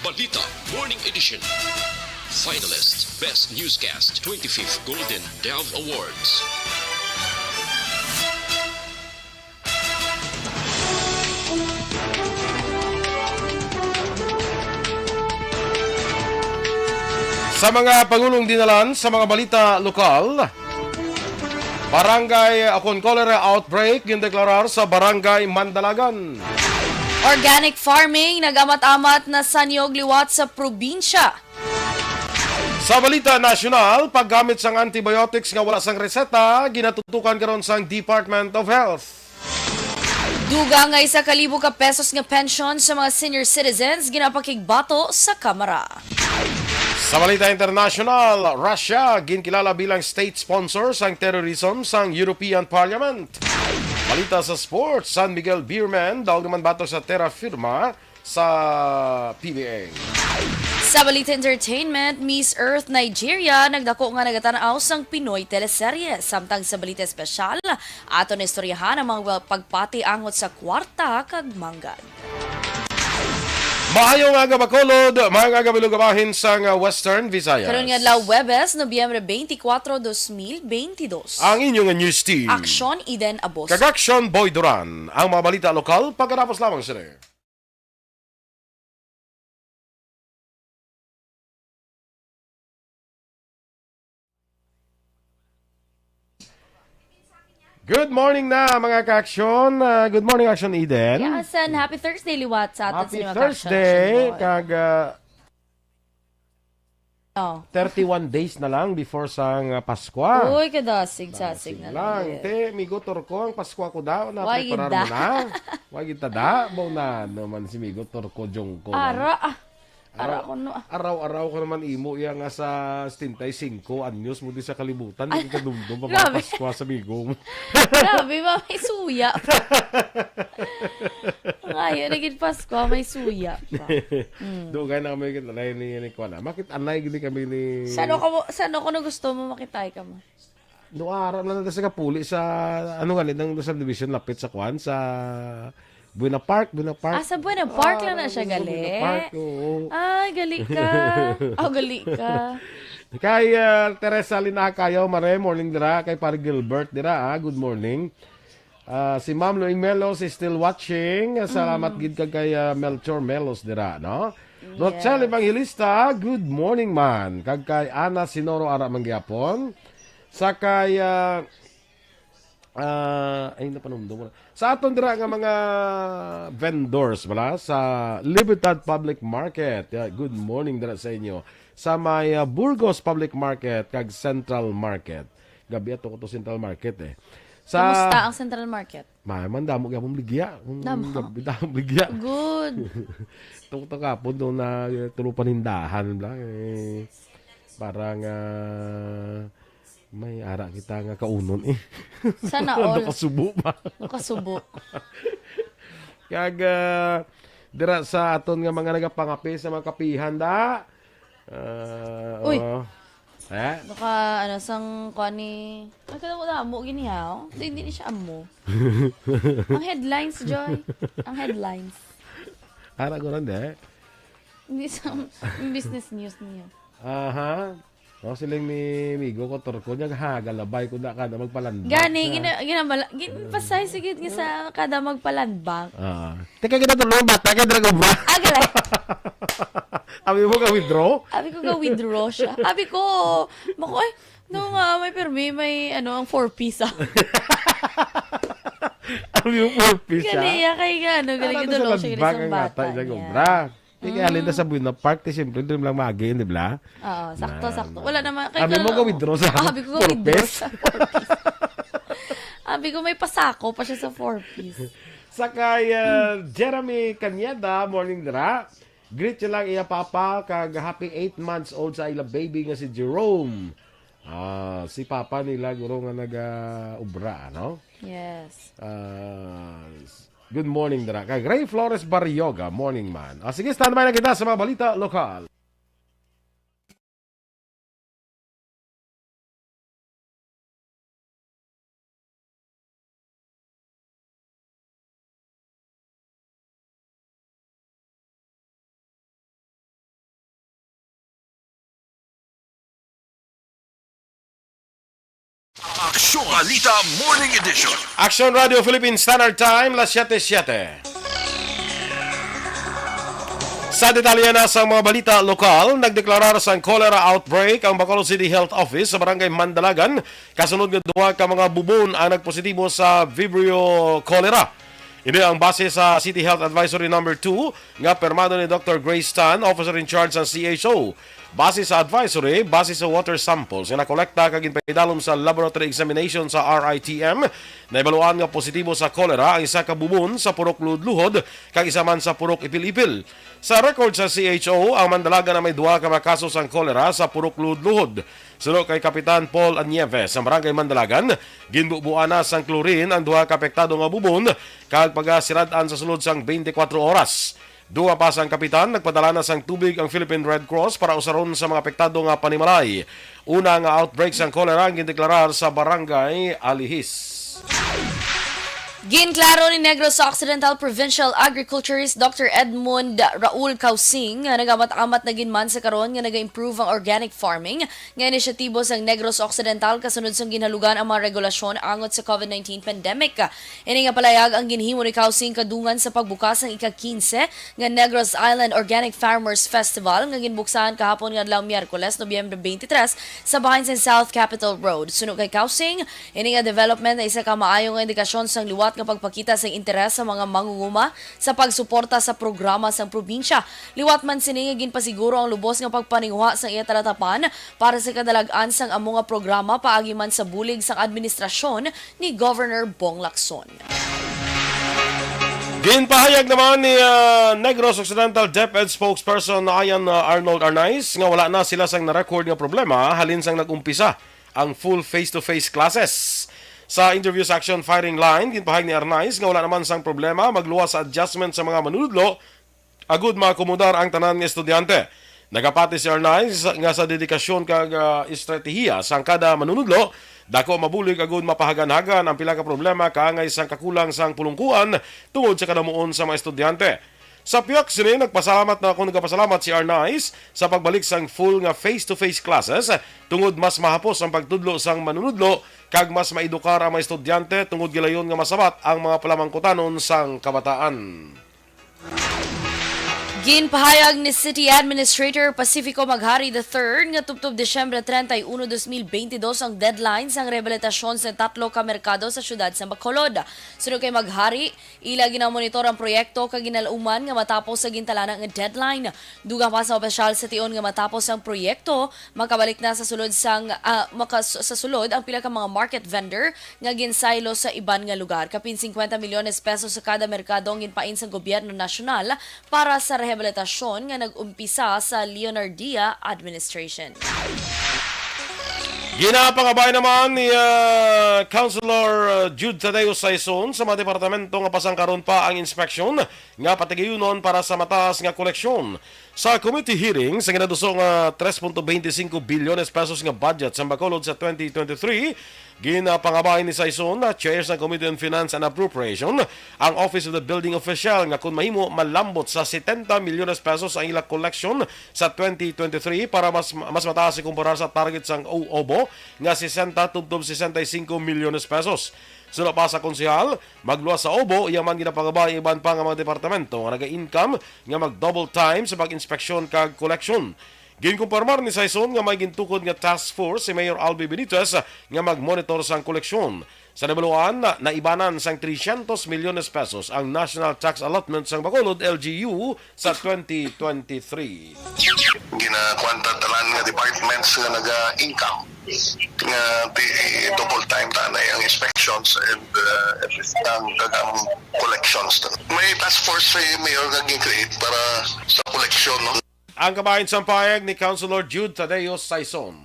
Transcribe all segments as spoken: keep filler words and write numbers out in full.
Balita Morning Edition. Finalist, Best Newscast, twenty-fifth Golden Dove Awards. Sa mga pangulong dinalan sa mga balita lokal, barangay akon cholera outbreak gindeklarar sa Barangay Mandalagan. Organic farming nag-amat-amat na sa niyog liwat sa probinsya. Sa balita nasyonal, paggamit sang antibiotics nga wala sang reseta ginatutukan karon sang Department of Health. Dugang nga isa ka libo ka pesos nga pensyon sa mga senior citizens ginapakigbato sa Kamara. Sa balita international, Russia ginkilala bilang state sponsor sang terrorism sang European Parliament. Balita sa sports, San Miguel Beermen daog naman batok sa terra firma sa P B A. Sa balita entertainment, Miss Earth Nigeria nagdako nga nagatan-aw sang Pinoy teleserye. Samtang sa balita espesyal, aton istoryahan ang mga wel-, pagpati angot sa kwarta kag manggad. Maayong aga, Bacolod. Maayong aga, Bilog Bahin sang, uh, Western Visayas. Karon nga adlaw, Huwebes, Nobyembre twenty-four, dos mil twenty-two. Ang inyo nga news team. Aksyon, Eden Abos. Kag Aksyon, Boy Duran. Ang mga balita lokal, pagkatapos lamang sini. Good morning na, mga ka-aksyon. Ah, good morning, Aksyon Eden. Yes, and happy Thursday liwat sa aton sa Happy mga ka-aksyon. Thursday, kag, ah, Oh. thirty-one days na lang before sang, ah, Paskwa. Uy, kadasig-sasig na lang. Te, Migo Turko, ang Paskwa ko daw, Wa gid napreparar mo da. na? Wa gid ta da? Baw na naman si Migo Turko Jongko. Ara, ah. Ara Araw, ko, no, ah. araw-araw ko naman imo iya nga sa setenta y cinco anyos mo di sa kalibutan, Ay, di ka dumdum pa grabe. Paskwa sa Migo mo. Grabe ba? May suya pa. Ngayon, naging Paskwa, may suya pa. Mm. Dugay na kami kita na ni, ni Kuan, ah. Makit anay gini kami ni Saan ako, saan ako na gusto mo makitay ka mo? No, ara lang na sa kapuli sa, ano nga, nang subdivision lapit sa Kuan, sa Buena Park, Buena Park. Ah, sa Buena Park lang na siya sa gali? Buena Park, oo. Ay, gali ka. Oh, gali ka. Kay, ah, Teresa Linacayo, Mare, morning dira. Kay Pare Gilbert dira, ah, good morning. Ah, si Ma'am Luing Melos is still watching. Salamat Mm. gid kag kay, ah, Melchor Melos dira, no? Yes. Rochelle Evangelista, good morning, man. Kag kay Ana Sinoro, ara man gyapon. Sa kay, ah, ah, ay, napanumdum ko na. Sa aton dira nga mga vendors, bala, sa Libertad Public Market. Yeah, good morning dira sa inyo. Sa may, ah, Burgos Public Market kag Central Market. Gabi ato ko to Central Market, eh. Sa Kamusta ang Central Market? Ma-, man, damo gyapon baligya. Mm, Damo. damo, damo baligya. Good. Tung-, tung kapon doon na, eh, tulo panindahan, bla, eh. Parang, ah, may ara kita nga kaunon, eh. Sana all. Nakasubo pa. Nakasubo. Kag, ah, dira sa aton nga mga nagapangape sa mga kapihan, da. Ah, Uy. oh. Eh? Baka, ano, sang kuan ni, ay, kadamo-damo, gini, ha, oh. Hindi, hindi ni siya amo. Ang headlines, Joy. Ang headlines. Ara ko rin, eh. Hindi sa, yung business news niya. Aha. Oh, siling ni Migo ko, Turko niya, ha, galabay ko na ka na magpalandang Gani, ka. gina-, ginamala-, gin-, pasay sigid nga sa kada magpalandbang. Ah. Teka, kita tuloy, bata, kaya drag obra. Ah, galay. Abi mo ka withdraw? Abi ko ka withdraw siya. Abi ko, mako, ay, no nga, may permi, may, ano, ang four Ps, ah. Abi mo four Ps, ah? Kaya kay nga, ano, galing Ano ito to sa lang siya, landbang isang ang bata, ata isang niya. obra? Di kaya halin na sa Buena Park, ti siyempre, doon lang magi, di ba? Oo, sakto, Na, sakto. na. Wala naman, kay Abi mo ka, ka withdraw sa Abi ko, ka four withdraw Ps. sa four Ps. Abi ko, may pasako pa siya sa four Ps. Sa kay, uh, Jeremy Cañeda, morning dira. Greet siya lang iya papa, kag happy eight months old sa ila baby nga si Jerome. Ah, si papa nila, guro nga naga-ubra, no? Yes. Ah, s-, good morning, dira. Kay Ray Flores Barrioga, morning man. Ah, sige, standby na kita sa mga balita lokal. Aksyon Balita Morning Edition. Aksyon Radio Philippine Standard Time, las siyete siyete. Sa detalye na sa mga balita lokal, nagdeklarar sang cholera outbreak ang Bacolod City Health Office sa Barangay Mandalagan, kasunod nga duha ka mga bubon ang nagpositibo sa Vibrio cholera. Ini ang base sa City Health Advisory Number Two nga pirmado ni Doctor Grace Tan, Officer in Charge sa C H O. Base sa advisory, base sa water samples nga nakolekta kag ginpaidalom sa laboratory examination sa R I T M, nahibaluan nga positibo sa cholera ang isa ka bubon sa Purok Luhod-Luhod kag isa man sa Purok Ipil-Ipil. Sa record sa C H O, ang Mandalagan na may duha ka mga kaso sang cholera sa Purok Luhod-Luhod. Suno kay Kapitan Paul Anieves, sa Barangay Mandalagan, ginbubuana sang chlorine ang duha ka apektado nga bubon kag pagasirad-an sa sulod sang twenty-four oras. Duha pa sang kapitan, nagpadala na sang tubig ang Philippine Red Cross para usaron sa mga apektado nga panimalay. Una nga outbreak sang cholera ang gindeklarar sa Barangay Alihis. Ginklaro ni Negros Occidental Provincial Agriculturist Doctor Edmund Raul Causing nga nagamat-amat na gid man sa karon nga naga-improve ang organic farming nga inisyatibo sang Negros Occidental kasunod sang ginhalugan ang mga regulasyon angot sa COVID nineteen pandemic. Ini nga palayag ang ginhimo ni Causing kadungan sa pagbukas sang ika-quince nga Negros Island Organic Farmers Festival nga ginbuksan kahapon nga adlaw Miyerkules, Nobyembre twenty-three, sa bahin sa South Capitol Road. Suno kay Causing, ini nga development ay isa ka maayo nga indikasyon sang liwat nga pagpakita sang interes sa mga mangunguma sa pagsuporta sa programa sang probinsya. Liwat man sini nga ginpasiguro ang lubos nga pagpaninguha sang iya talatapan para sa kadalag-an sang amo nga programa paagi man sa bulig sang administrasyon ni Governor Bong Lacson. Ginpahayag naman ni, ah, Negros Occidental DepEd spokesperson Ian, ah, Arnold Arnaiz nga wala na sila sang na-record nga problema halin sang nag-umpisa ang full face-to-face classes. Sa interview sa Action Firing Line, ginpahayag ni Arnaiz nga wala naman sang problema magluwas sa adjustment sa mga manunudlo agud maakomodar ang tanan nga estudyante. Nagapati si Arnaiz nga sa dedikasyon kag, ah, estratehiya sang kada manunudlo, dako mabulig agud mapahagan-hagan ang pila ka problema kaangay sang kakulang sang pulungkuan tungod sa kadamuon sa mga estudyante. Sa pihak sini, nagpasalamat na ako nagapasalamat si Arnaiz sa pagbalik sang full nga face-to-face classes tungod mas mahapos ang pagtudlo sang manunudlo kag mas maedukar ang mga estudyante tungod gilayon nga masabat ang mga palamangkutanon sang kabataan. Ginpahayag ni City Administrator Pacifico Maghari the third nga tubtob Disyembre treinta y uno, dos mil veintidós ang deadline sang rehabilitasyon sa tatlo ka merkado sa siyudad sa Bacolod. Suno kay Maghari, ila ginamonitor ang proyekto kag ginalauman nga matapos sa gintalana nga deadline. Dugang pa sa opisyal sa tion nga matapos ang proyekto, makabalik na sa sulod sang, ah, makas-, sa sulod ang pila ka mga market vendor nga ginsaylo sa iban nga lugar. Kapin cincuenta milyones pesos sa kada merkado ang ginpain sang gobyerno nasyonal para sa rehabilitasyon nga nag-umpisa sa Leonardia administration. Ginapangabay naman ni, ah, Councilor, ah, Jude Tadeo Saison sa mga departamento nga pasangkaron pa ang inspeksyon nga patigayunon para sa mataas nga koleksyon. Sa committee hearing sa ginaduso nga tres punto twenty cinco bilyones pesos nga budget sa Bacolod sa twenty twenty-three, ginapangabay ni Saison, na chair sa Committee on Finance and Appropriation, ang Office of the Building Official nga kun mahimo malambot sa setenta milyones pesos ang ila collection sa twenty twenty-three para mas, mas mataas ikumparar sa target sang O O B O nga sesenta tubtob sesenta y cinco milyones pesos. Suno pa sa konsehal, magluwas sa O B O, iya man ginapangabay ang iban pa nga mga departamento nga naga-income nga mag-double time sa pag-inspeksyon kag koleksyon. Ginkumpirmar ni Saison nga may gintukod nga task force si Mayor Albi Benitez nga magmonitor sang koleksyon. Sa nabaluan, na, naibanan sang trescientos milyones pesos ang National Tax Allotment sang Bacolod, L G U, sa twenty twenty-three. Ginakuan ta tanan nga departments nga naga-income nga di double time tanay ang inspections and, uh, ang, ang collections. May task force si Mayor nga gin-create para sa koleksyon, no? Ang kabahin sang pahayag ni Councilor Jude Tadeo Saison.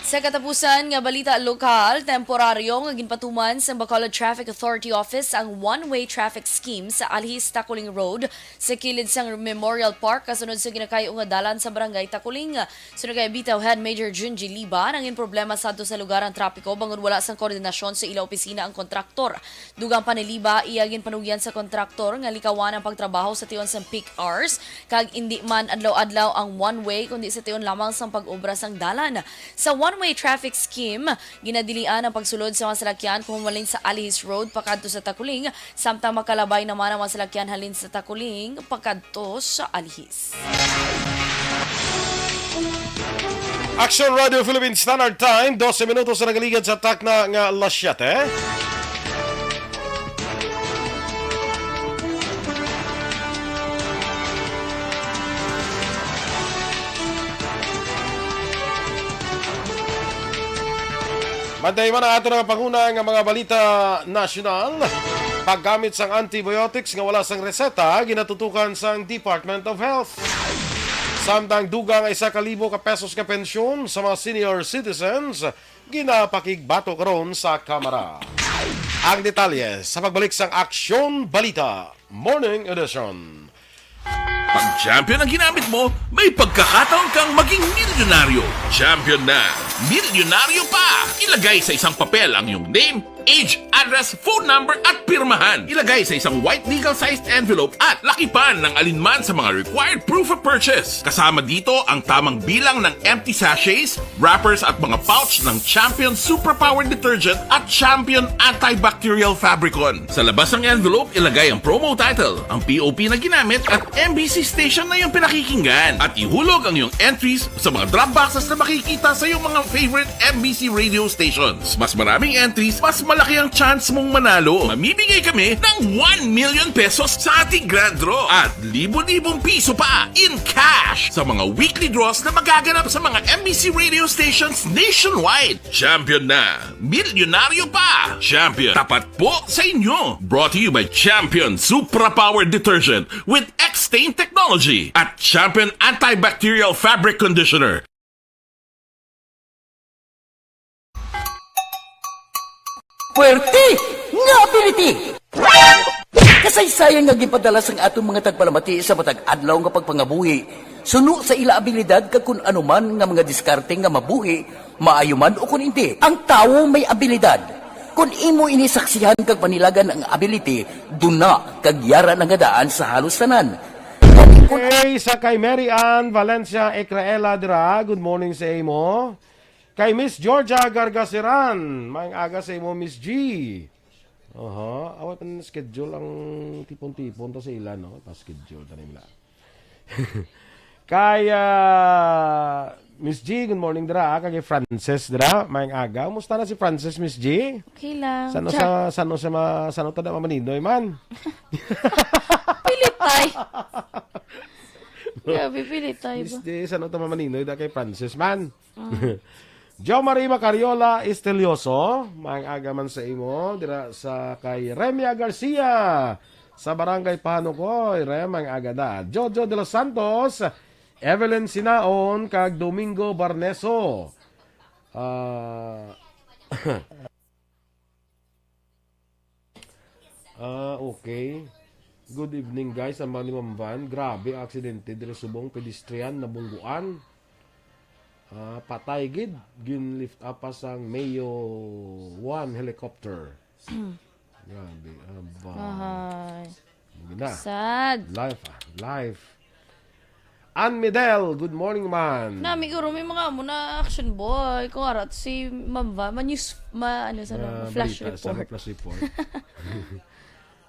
Sa katapusan nga balita lokal, temporaryo nga ginpatuman sa Bacolod Traffic Authority Office ang one-way traffic scheme sa Alhis Taculing Road sa kilid sang Memorial Park kasunod sa ginakay-o nga dalan sa Barangay Taculing. Suno kay Bitaw Head Major Junji Liba, nangin problema sadto sa lugar ang trapiko bangod wala sang koordinasyon sa ila opisina ang kontraktor. Dugang pa ni Liba, iya ginpanugyan sa kontraktor nga likawan ang pagtrabaho sa tion sang peak hours kag indi man adlaw-adlaw ang one-way kundi sa tion lamang sang pag-obra sang dalan. Sa one May traffic scheme, ginadilian ang pagsulod sa mga salakyan kung humalin sa Alihis Road pakadto sa Takuling, samtang makalabay naman ang mga salakyan halin sa Takuling pakadto sa Alihis. Action Radio Philippine Standard Time, dose minutos na nagaligad sa takna nga alas siyete. Madayman ang ato nga panguna nga mga balita nasyonal. Paggamit sang antibiotics nga wala sang reseta ginatutukan sang Department of Health. Samtang dugang isa ka libo ka pesos ka pensyon sa mga senior citizens, ginapakigbato karon sa Kamara. Ang detalye sa pagbalik sang Aksyon Balita Morning Edition. Pag Champion ang ginamit mo, may pagkakataon kang maging milyonaryo. Champion na milyonaryo pa! Ilagay sa isang papel ang iyong name, age, address, phone number, at pirmahan. Ilagay sa isang white legal-sized envelope at lakipan ng alinman sa mga required proof of purchase. Kasama dito ang tamang bilang ng empty sachets, wrappers, at mga pouch ng Champion Superpower Detergent at Champion Antibacterial Fabricon. Sa labas ng envelope, ilagay ang promo title, ang P O P na ginamit, at M B C station na iyong pinakikinggan. At ihulog ang iyong entries sa mga drop boxes na makikita sa iyong mga favorite M B C radio stations. Mas maraming entries, mas malaki ang chance mong manalo. Mamimigay kami ng one million pesos sa ating grand draw at libo-libong piso pa in cash sa mga weekly draws na magaganap sa mga M B C radio stations nationwide. Champion na! Milyonaryo pa! Champion, tapat po sa inyo! Brought to you by Champion Supra Power Detergent with X-Stain Technology at Champion Antibacterial Fabric Conditioner. Puwerte nga ability! Kasaysayan nga ginpadala sang aton mga tagpalamati sa matag adlaw nga pagpangabuhi, suno sa ila abilidad kag kun ano man nga mga diskarte nga mabuhi, maayo man o kun indi. Ang tawo may abilidad. Kun imo ini saksihan kag panilagan ang ability, duna kag yara na nga daan sa halos tanan. Kay sa kay Mary Ann Valencia Ecraela dira, good morning sa imo. Kay Miss Georgia Gargasiran, maayong aga sa imo, Miss G. Aha, awat ang schedule ang tipon-tipon ta sa ila, no? Pa-schedule ta nila. Kay, ah, Miss G, good morning dira, ah. Kay Frances dira, maayong aga. Kumusta na si Frances, Miss G? Okay lang. Sano Cha- sa, sano sa ma-, sano ta da mamaninoy man? Pilitay. Grabe, pilitay Miss ba? G, sano ta mamaninoy da kay Frances man? Mm. Jo Marie Macariola Estelioso, maayong aga man sa imo, dira sa kay Remia Garcia, sa Barangay Pahanukoy. Rem, maayong aga da. Jojo de los Santos, Evelyn Sinaon, kag Domingo Barneso. Ah, ah, okay. Good evening, guys. Ang mga ni Ma'am Van, grabe aksidente diri subong, pedestrian, nabungguan. Ah, patay gid, gin-lift up pa sang Mayo one helicopter. Grabe, aba. Ahay. Gina. Sad. Life, ah, life. Ann Midel, good morning, man. Nami, guro, may mga amo na action boy. Kung arat si Ma'am Van, ma-news, ma-, ano, sa Ma-, flash balita, sa report. Flash report.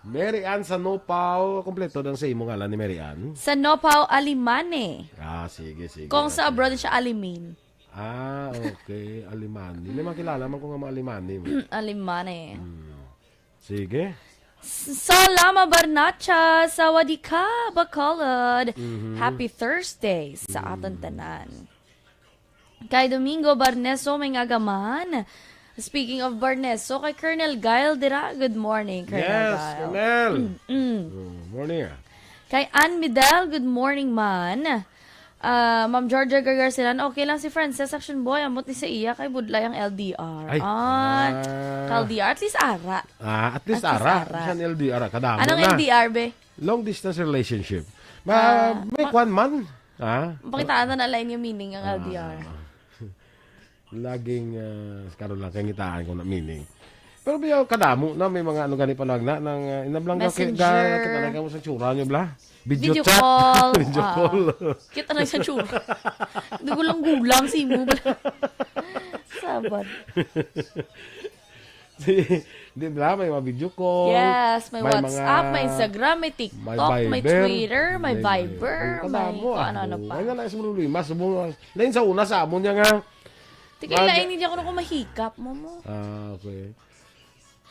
Mary Ann Sanopaw, kompleto dang sa imo ngalan ni Mary Ann? Sanopaw Alimane. Ah, sige, sige. Kung sa Okay. abroad siya, Alimin. Ah, okay. Alimani. May mga kilala man ko nga mga Alimani, man. Alimane. Hmm. Sige. S-, Salama Barnacha, Sawadika, Bacolod. Mhm. Happy Thursday sa Mm. aton tanan. Kay Domingo Barneso, maayong aga man. Speaking of Barneso, kay Colonel Gail dira. Good morning, Colonel Yes, Gail. Colonel. Mm-mm. Oh, morning, ah. Kay Ann Midel, good morning man. Ah, Ma'am Georgia Gargarcilan, okay lang si Frances Action Boy, ambot ni sa iya kay budlay ang L D R. Ay. Ah, Ah. Ka-L D R, at least ara. Ah, at least At least ara. ara. Bisan L D R, kadamo Anong na. L D R, be? Long distance relationship. Ma-, Ah, may ma- kwan man. Ha? Pakitaan na na lang yung meaning ang Ah. L D R. Laging, ah, karon lang kay ngitaan ko na meaning. Pero biya kadamo na may mga ano gani panagna ng, ah, inablang ka, Messenger. Kita na ka mo sa tsura nyo, bla? Video Video chat. call. Video Ah. call. Kita na sa tsura. Gulang-gulang si mo, bla. Sabat. Di ba? May mga video call. Yes, may WhatsApp, may Instagram, may TikTok, may Twitter, may Viber, may kung ano-ano pa. Ay, na, na, sa mga lima, sa mga, lain sa una, sa amon niya nga. Tika, lain, hindi ako nako mahikap mo mo. Ah, okay.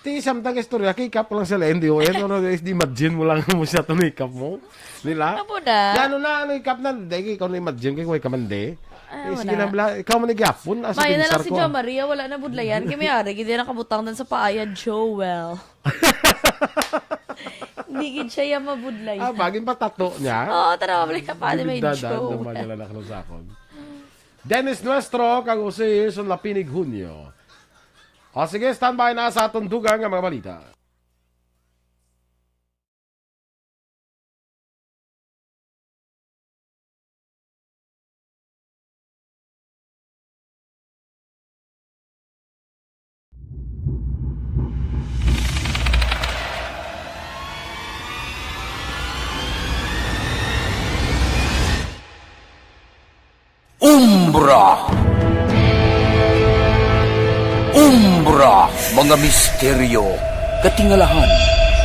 Ti, samtang istorya, kikap lang sila, hindi, o, ano, ano, is di imagine mo lang mo siya, tunikap mo. Nila? Amo na. Yan, ano na, ano, ikap na, dahil ikaw na imagine, kay kuway ka man, de. Ay, eh, sige na, bla, ikaw man, igapon, asa Maya na lang pinsar si ko, Jo ah. Maria, wala na budlayan, kay may ari, gid na nakabutang dan sa paaya, Joel. Hindi gid siya yung mabudlay. Ah, bagay pa tato niya? Oo, tara, mabalik ka pa, ano, may Bidada, Joel. Naman nila na sa akon. Dennis Nuestro, kag Jose Gerson Lapinig Junio. O sige, standby na sa atong dugang nga mga balita. Umbra. Umbra, mga misteryo, katingalahan,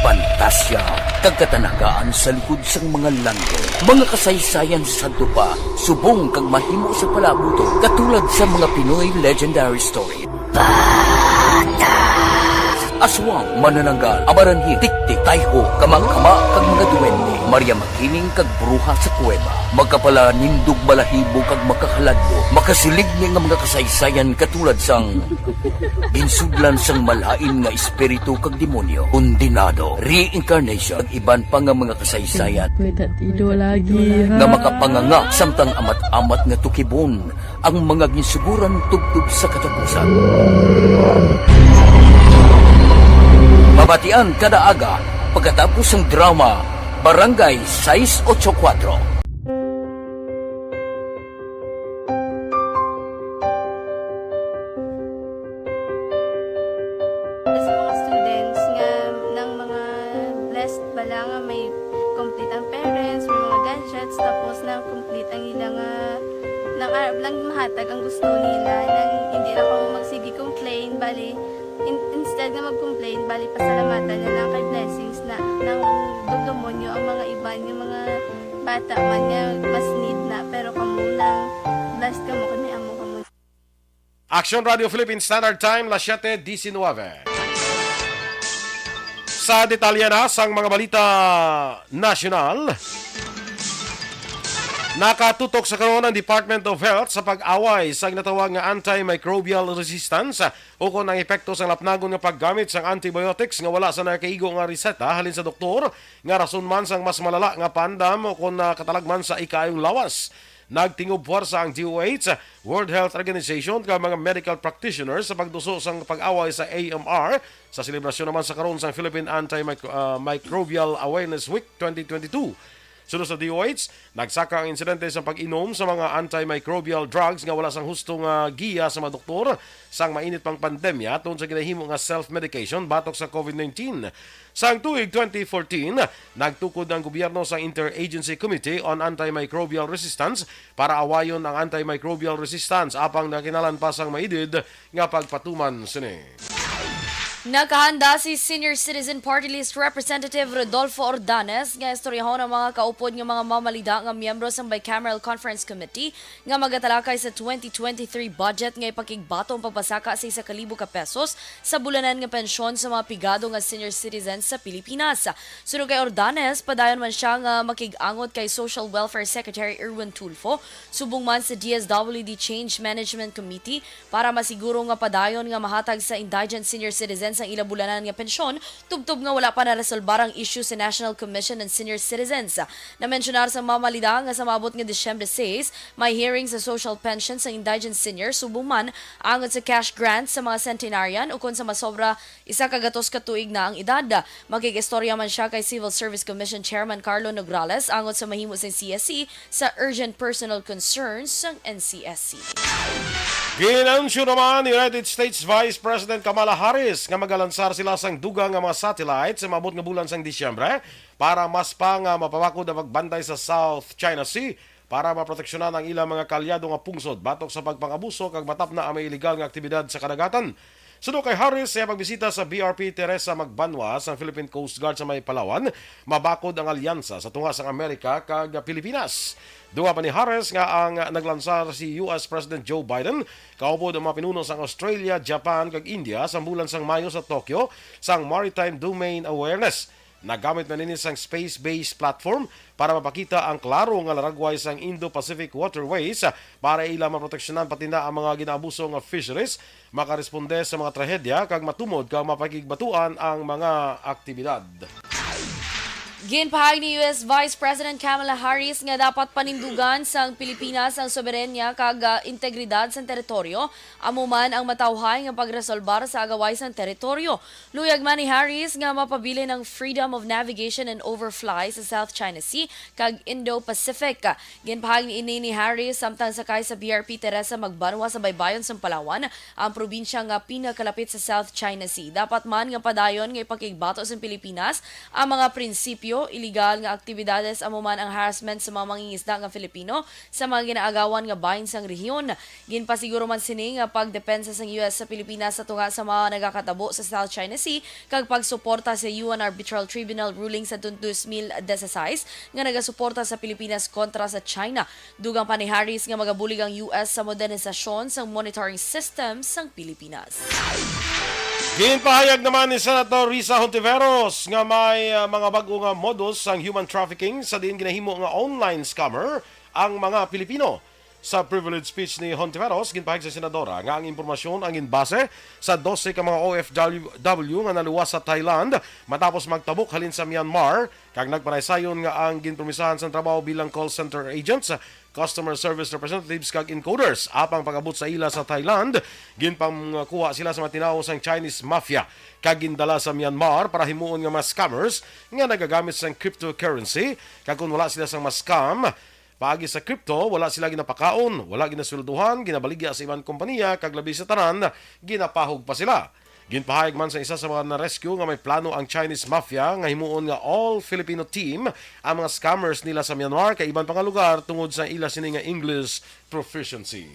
pantasya, kag katanagaan sa likod sang mga langgam. Mga kasaysayan sa sadto pa, subong kag mahimo sa palaabuton, katulad sa mga Pinoy legendary story. Aswang, manananggal, amaranhil, tiktik, tayho, kamangkama, kag mga duwende, Maria Makiling, kag bruha sa kuweba. Makapalanindog, balahibo, kag makahaladlo, makasilig niya nga mga kasaysayan katulad sang ginsudlan sang malain nga espiritu kag demonyo, kondenado, reincarnation, kag iban pa nga mga kasaysayan May tatido lagi, ha? nga makapanganga samtang amat-amat nga tukibon ang mga ginsuguran tubtob sa katapusan. Mabatian kada aga pagkatapos sang drama Barangay sais ocho kuwatro. Sa mga students nga, nang mga blessed bala nga may complete ang parents, may mga gadgets, tapos nang complete ang ila nga, nang arab lang mahatag ang gusto nila, nang hindi na ko magsige complain, bali, in-, instead nga mag-complain, bali, pasalamatan na lang kay blessings na, nang dugdumonyo ang mga iban, yung mga bata man nga mas need na, pero kamo nang blessed kamo kay may amo kamo. Action Radio Philippine Standard Time, las siete diecinueve. Sa detalye na sang mga balita nasyonal, nakatutok sa karon ang Department of Health sa pag-away sa ginatawag nga antimicrobial resistance ukon ang epekto sang lapnagon nga paggamit sang antibiotics nga wala sa nakaigo nga reseta halin sa doktor, nga rason man sang mas malala nga paandam ukon, ah, katalagman sa ikaayong lawas. Nagtingob puwersa ang D O H, World Health Organization, kag mga medical practitioners sa pagduso sang pag-away sa A M R sa selebrasyon naman sa karon sang Philippine Antimicro-, ah, Microbial Awareness Week twenty twenty-two. Suno sa D O H, nagsaka ang insidente sa pag-inom sa mga antimicrobial drugs nga wala sang husto nga giya sa mga doktor sang mainit pang pandemya tungod sa ginahimo nga self-medication batok sa COVID nineteen. Sang tuig twenty fourteen, nagtukod ang gobyerno sa Interagency Committee on Antimicrobial Resistance para awayon ang antimicrobial resistance, apang nakinahanglan pa sang maidid nga pagpatuman sini. Nakahanda si Senior Citizen Party List Representative Rodolfo Ordanes nga istoryahon ang mga kaupod nga mga mamalida nga miyembro sang Bicameral Conference Committee nga magatalakay sa twenty twenty-three budget nga ipakigbato ang pagpasaka sa isa ka libo ka pesos sa bulanan nga pensyon sa mga pigado nga senior citizens sa Pilipinas. Suno kay Ordanes, padayon man sia nga makig-angot kay Social Welfare Secretary Erwin Tulfo, subong man sa D S W D Change Management Committee, para masiguro nga padayon nga mahatag sa indigent senior citizens ang ila bulanan nga pensyon, tubtob nga wala pa naresolbar ang issue sa National Commission on Senior Citizens. Namensyonar sang mamalida nga sa maabot nga Disyembre sais, may hearing sa social pension sa indigent senior, subong man angot sa cash grant sa mga centenarian ukon sa masobra isa ka gatos ka tuig na ang edad. Makig-istorya man sia kay Civil Service Commission Chairman Carlo Nograles angot sa mahimo sing C S C sa urgent personal concerns sang N C S C. Ginansyo naman ni United States Vice President Kamala Harris nga magalansar sila sang dugang nga mga satellite sa maabot nga bulan sang Disyembre para mas pa nga mapabakod ang pagbantay sa South China Sea para maproteksyonan ang ilang mga kaalyado nga pungsod batok sa pagpang-abuso kag matapna ang mga iligal nga aktibidad sa kadagatan. Suno kay Harris sa iyang pagbisita sa B R P Teresa Magbanwa sang Philippine Coast Guard sa may Palawan, mabakod ang alyansa sa tunga sang Amerika kag Pilipinas. Dugang pa ni Harris nga ang naglansar si U S President Joe Biden, kaupod ang mga pinuno sang Australia, Japan, kag India sa bulan sang Mayo sa Tokyo sang Maritime Domain Awareness. Nagamit man ini sang space-based platform para mapakita ang klaro nga laragway sang Indo-Pacific waterways para ila maproteksyonan, pati na ang mga ginaabuso nga fisheries, makaresponde sa mga trahedya, kag matumod kag mapakigbatuan ang mga aktibidad. Ginpahayag ni U S Vice President Kamala Harris nga dapat panindugan sang Pilipinas ang soberanya kag, ah, integridad sang teritoryo, amo man ang matawhay nga pagresolbar sa agaway sang teritoryo. Luyag man ni Harris nga mapabilin ang freedom of navigation and overfly sa South China Sea kag Indo-Pacific. Ginpahayag ini ni Harris samtang sakay sa B R P Teresa Magbanwa sa baybayon sang Palawan, ang probinsya nga pinakalapit sa South China Sea. Dapat man nga padayon nga ipakigbato sang Pilipinas ang mga prinsipyo, iligal nga aktibidades, amo man ang harassment sa mga mangingisda nga Filipino sa mga ginaagawan nga bahin sang rehiyon. Ginpasiguro man sini nga pagdepensa sang U S sa Pilipinas sa tunga sa mga nagakatabo sa South China Sea kag pagsuporta sa U N Arbitral Tribunal ruling sa two thousand sixteen nga nagasuporta sa Pilipinas kontra sa China. Dugang pa ni Harris nga magabulig ang U S sa modernisasyon sang monitoring system sang Pilipinas. Ginpahayag naman ni Senator Risa Hontiveros nga may, ah, mga bag-o nga modus sang human trafficking sa diin ginahimo nga online scammer ang mga Pilipino. Sa privilege speech ni Hontiveros, ginpahayag sa senadora nga ang impormasyon ang ginbase sa dose ka mga O F W nga naluwas sa Thailand matapos magtabok halin sa Myanmar, kag nagpanaysayon nga ang ginpromisahan sang trabaho bilang call center agents, customer service representatives, kag encoders. Apang pag-abot sa ila sa Thailand, ginpangkuha sila sa mga tinawo sang Chinese mafia kag gindala sa Myanmar para himuon nga mga scammers nga nagagamit sang cryptocurrency, kag kon wala sila sang ma-scam paagi sa crypto, wala sila ginapakaon, wala ginasweldohan, ginabaligya sa iban kompanya, kag labi sa tanan, ginapahog pa sila. Ginpahayag man sa isa sa mga na-rescue nga may plano ang Chinese mafia nga himuon nga all-Filipino team ang mga scammers nila sa Myanmar kag iban pa nga lugar tungod sa ila sini nga English proficiency.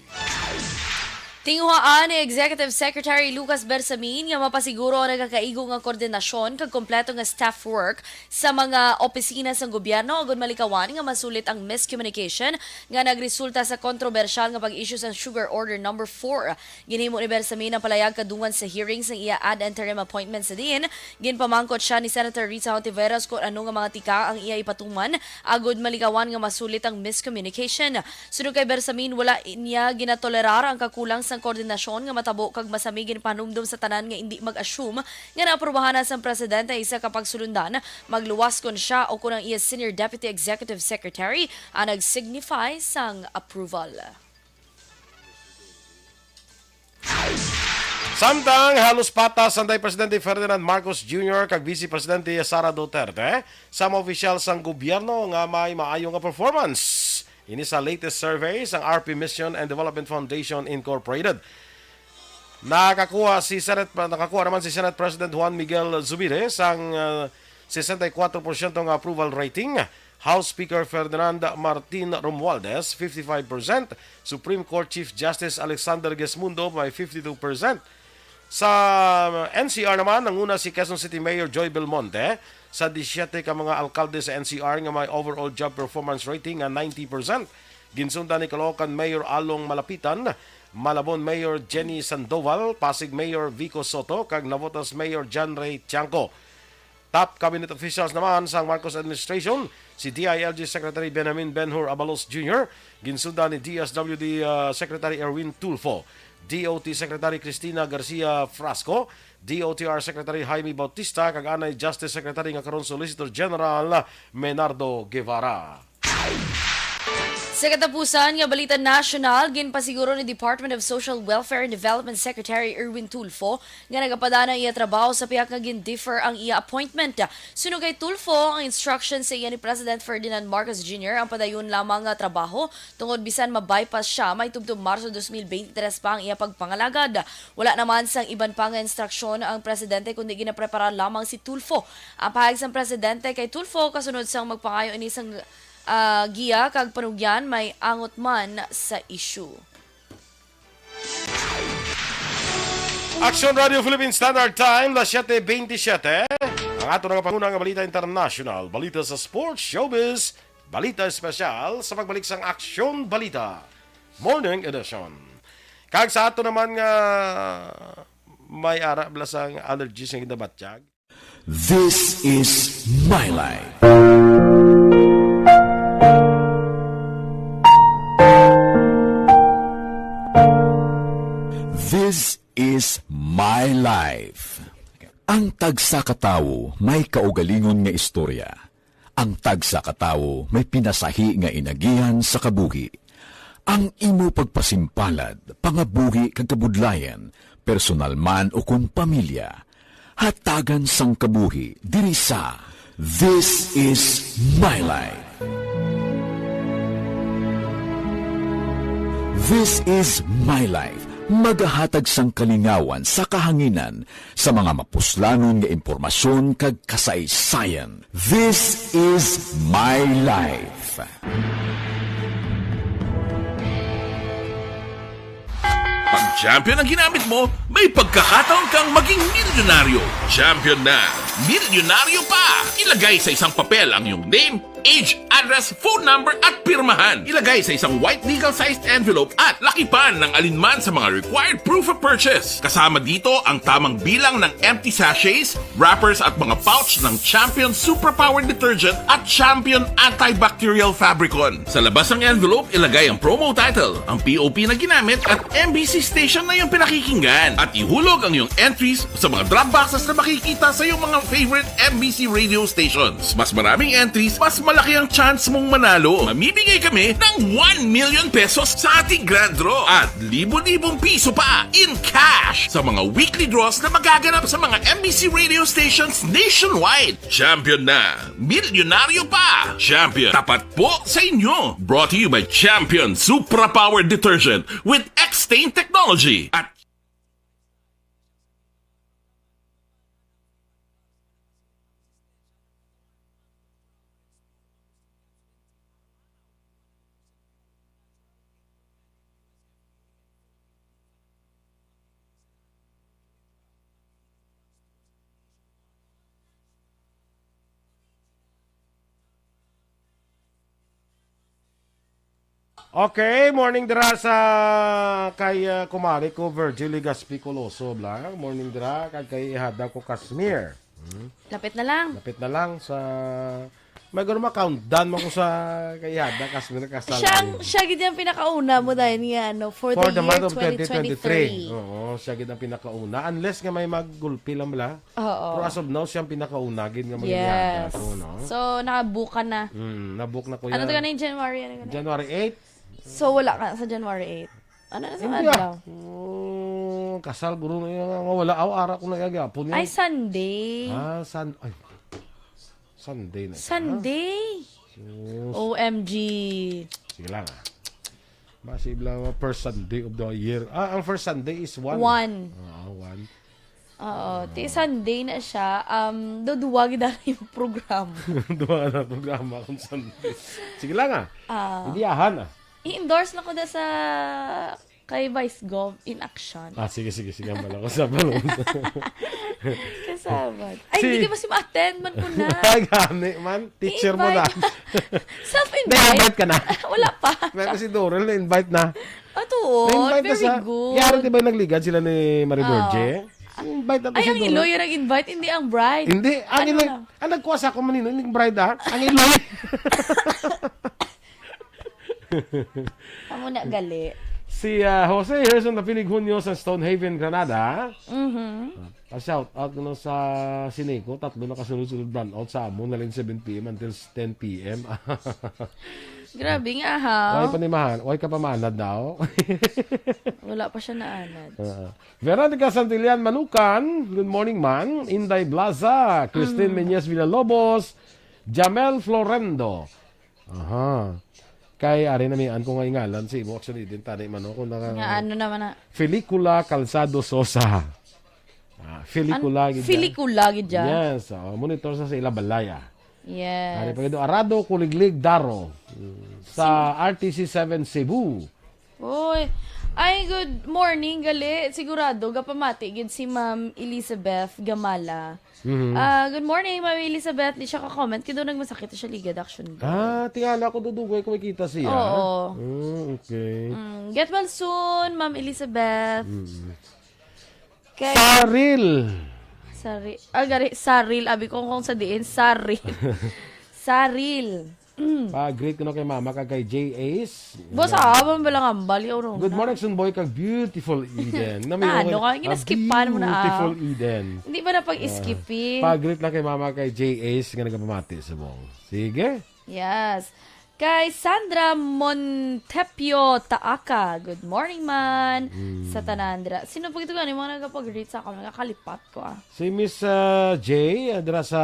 Tinguhaan ni Executive Secretary Lucas Bersamin nga mapasiguro ang nagakaigo nga koordinasyon kag kompleto nga staff work sa mga opisina sang gobyerno agud malikawan nga masulit ang miscommunication nga nagresulta sa kontrobersyal nga pag-issue sang Sugar Order Number four. Ginhimo ni Bersamin ang palayag kadungan sa hearing sang iya ad interim appointment sa diin ginpamangkot siya ni Senator Risa Hontiveros kon ano nga mga tika ang iya ipatuman agud malikawan nga masulit ang miscommunication. Suno kay Bersamin, wala niya ginatolerar ang kakulang sang koordinasyon nga matabo kag masami ginpahanumdom sa tanan nga indi mag-assume nga naaprubahan na sang presidente ang isa ka pagsulundan, magluwas kon siya o kon ang iya Senior Deputy Executive Secretary ang nag-signify sang approval. Samtang halos patas sanday Presidente Ferdinand Marcos Junior kag Vice Presidente Sara Duterte sa mga opisyal sang gobyerno nga may maayo nga performance. Ini sa latest survey sang R P Mission and Development Foundation Incorporated. Nakakuha si Senate nakakuha naman si Senate President Juan Miguel Zubiri sang uh, sesenta y kuatro porsyento nga approval rating. House Speaker Ferdinand Martin Romualdez, fifty-five percent. Supreme Court Chief Justice Alexander Gesmundo, may fifty-two percent. Sa N C R naman, nanguna si Quezon City Mayor Joy Belmonte sa disiyete ka mga alkalde sa N C R nga may overall job performance rating nga ninety percent. Ginsundan ni Caloocan Mayor Along Malapitan, Malabon Mayor Jenny Sandoval, Pasig Mayor Vico Soto, kag Navotas Mayor John Ray Tiangco. Top cabinet officials naman sang Marcos administration, si D I L G Secretary Benjamin Benhur Abalos Junior, ginsundan ni D S W D, uh, Secretary Erwin Tulfo, D O T Secretary Cristina Garcia Frasco, D O T R Secretary Jaime Bautista, kag anay Justice Secretary nga karon Solicitor General Menardo Guevara. Sa katapusan nga balita nasyonal, ginpasiguro ni Department of Social Welfare and Development Secretary Erwin Tulfo nga nagapadaan ang iya trabaho sa pihak nga gin-defer ang iya appointment. Suno kay Tulfo, ang instruction sa iya ni President Ferdinand Marcos Junior ang padayon lamang nga trabaho tungod bisan ma-bypass siya, may tubtob Marso dos mil beintitres pa ang iya pagpangalagad. Wala naman sang iban pa nga instruksyon ang presidente kundi ginaprepara lamang si Tulfo. Ang pahayag sang presidente kay Tulfo kasunod sang magpangayo ini sang ah, giya kag panugyan may angot man sa issue. Aksyon Radio Philippine Standard Time, las siete veintisiete. Ang ato nga panguna nga balita international, balita sa sports, showbiz, balita espesyal sa pagbalik sang Aksyon Balita Morning Edition. Kag sa ato naman nga may ara bala sang allergies nga ginabatyag. This is my life. This is my life. Ang tagsa ka tawo may kaugalingon nga istorya. Ang tagsa ka tawo may pinasahi nga inagihan sa kabuhi. Ang imo pagpasimpalad, pangabuhi kag kabudlayan, personal man o kon pamilya, hatagan sang kabuhi diri sa This Is My Life. This Is My Life, magahatag sang kalingawan sa kahanginan sa mga mapuslanon nga impormasyon kag kasaysayan. This is my life. Pag champion ang ginamit mo, may pagkakataon kang maging milyonaryo. Champion na, milyonaryo pa! Ilagay sa isang papel ang iyong name, age, address, phone number, at pirmahan. Ilagay sa isang white legal-sized envelope at lakipan ng alinman sa mga required proof of purchase. Kasama dito ang tamang bilang ng empty sachets, wrappers at mga pouch ng Champion Superpower Detergent at Champion Antibacterial Fabricon. Sa labas ng envelope, ilagay ang promo title, ang P O P na ginamit at M B C station na iyong pinakikinggan. At ihulog ang iyong entries sa mga drop boxes na makikita sa iyong mga favorite M B C radio stations. Mas maraming entries, mas malaki ang chance mong manalo. Mamimigay kami ng one million pesos sa ating grand draw at libo-libong piso pa in cash sa mga weekly draws na magaganap sa mga M B C radio stations nationwide. Champion na! Milyonaryo pa! Champion, tapat po sa inyo! Brought to you by Champion Supra Power Detergent with X-Stain Technology at Okay, morning dira sa kay, ah, kumare ko, Virgil Legaspi Coloso, bla. Morning dira kag kay ihada ko, Casmir. Hmm? Lapit na lang. Lapit na lang sa, may garo ma-countdown mo ko sa kay ihada, Casmir, kasal. Siya ang, siya gid ang pinakauna mo dahil niya, ano, for For the the year month of twenty twenty-three. twenty twenty-three. Oo, siya gid ang pinakauna. Unless nga may maggulpi lang, bla. Oo. Pero as of now, siya ang pinakauna gid nga Yes. mangyayari ako, no? So, nakabuka na. Hmm, nabook na ko Ano yan. to ganun, January? Ano ganun? January eight? So, wala ka sa January eight? Ano na sa Hindi, ah. adlaw? Oh, kasal, guro na yun. Nga wala, aw, ara ko na gagapon yan. Ay, Sunday. Ah, Sun-, ay. Sunday na siya. Sunday? Sus. O M G. Sige lang, ah. Masib lang, ah, first Sunday of the year. Ah, ang first Sunday is one. One. Ah, one. Oo, ti Sunday na siya. Um, do duwa gid ang imong programa. Duwa na programa kung Sunday. Sige lang, ah. Ah. Hindi ahan, ah. I-endorse na ko na sa kay Vice Gov in action. Ah, sige, sige, sige. Ang bala ko sa balon. Kasabot. Ay, Si hindi ka ba si ma-attend man ko na? Ay, gani man. Teacher mo na. I-invite. Self-invite? Na-invite ka na? Wala pa. Pero si Dorel na-invite na. Ah, tuod. Na-invite na Very sa, good. Yari, di ba, nagligad sila ni Marie Oo. Virgie? Invite na to Ay, si ang Dorel. Iloy ang invite, hindi ang bride. Hindi, ang Ano Iloy, lang? ang nagkuha sa ako manino, hindi bride, ah. Ang Iloy. Amo na gali. Si, ah, Jose Herson Napinig Hunyo sa Stonehaven, Granada. Mhm. Ah, shout out kuno sa Sineco, tatlo na kasunod-sunod brownout sa amo, na lang seven P M until ten P M. Grabe nga, ha? Why pa ni mahan-, why ka pa maanad daw? Wala pa siya naanad. Ah. Veronica Santillan Manukan, good morning, man. Inday Blaza, Christine Mm. Meñez Villalobos, Jamel Florendo. Aha. Kay ari na mian ko nga ingalan sa imo, actually, din tani man, no? Kung naka-, Nga ano naman na? Felicula Calzado Sosa. Ah, Felicula An-, gid yan. Felicula gid yan. Yes, oh, monitor sa, sa ila balay, ah. Yes. Ari pa gid, Arado, Kuliglig, Daro. Mm. Sa R T C seven Cebu. Uy. Ay, good morning, gali. Sigurado, gapamati gid si Ma'am Elizabeth Gamala. Mhm. Ah, good morning, Ma'am Elizabeth. Di siya ka-comment. Kaya daw nagmasakit siya ligad, action ba? Ah, tingala ko, dudugay ko makita siya. Oo. Mm, okay. Mm, get well soon, Ma'am Elizabeth. Mm. Kay Saril. Sari-, ah, gari, Saril. Abi ko kung sa diin, Saril. Saril. Mm. Pa-greet ko na kay Mama kag kay J Ace. Boss, ah, abang ba lang ang bali, oro Good na. Morning, Sunboy, kag beautiful Eden. Nami, Ano okay. ka? Ang gina-skip-an mo na, ah. Beautiful Eden. Hindi ba na pag-skip, Ah, eh? Pa-greet lang kay Mama, kay J Ace nga nagapamati sa mong. Sige. Yes. Kay Sandra Montepio Taaka. Good morning, man. Mm. Sa tanan dira. Sino pa ito gani mga nagapag-greet sa akon? Nagakalipat ko, ah. Si Miss, ah, J, ah, dira sa,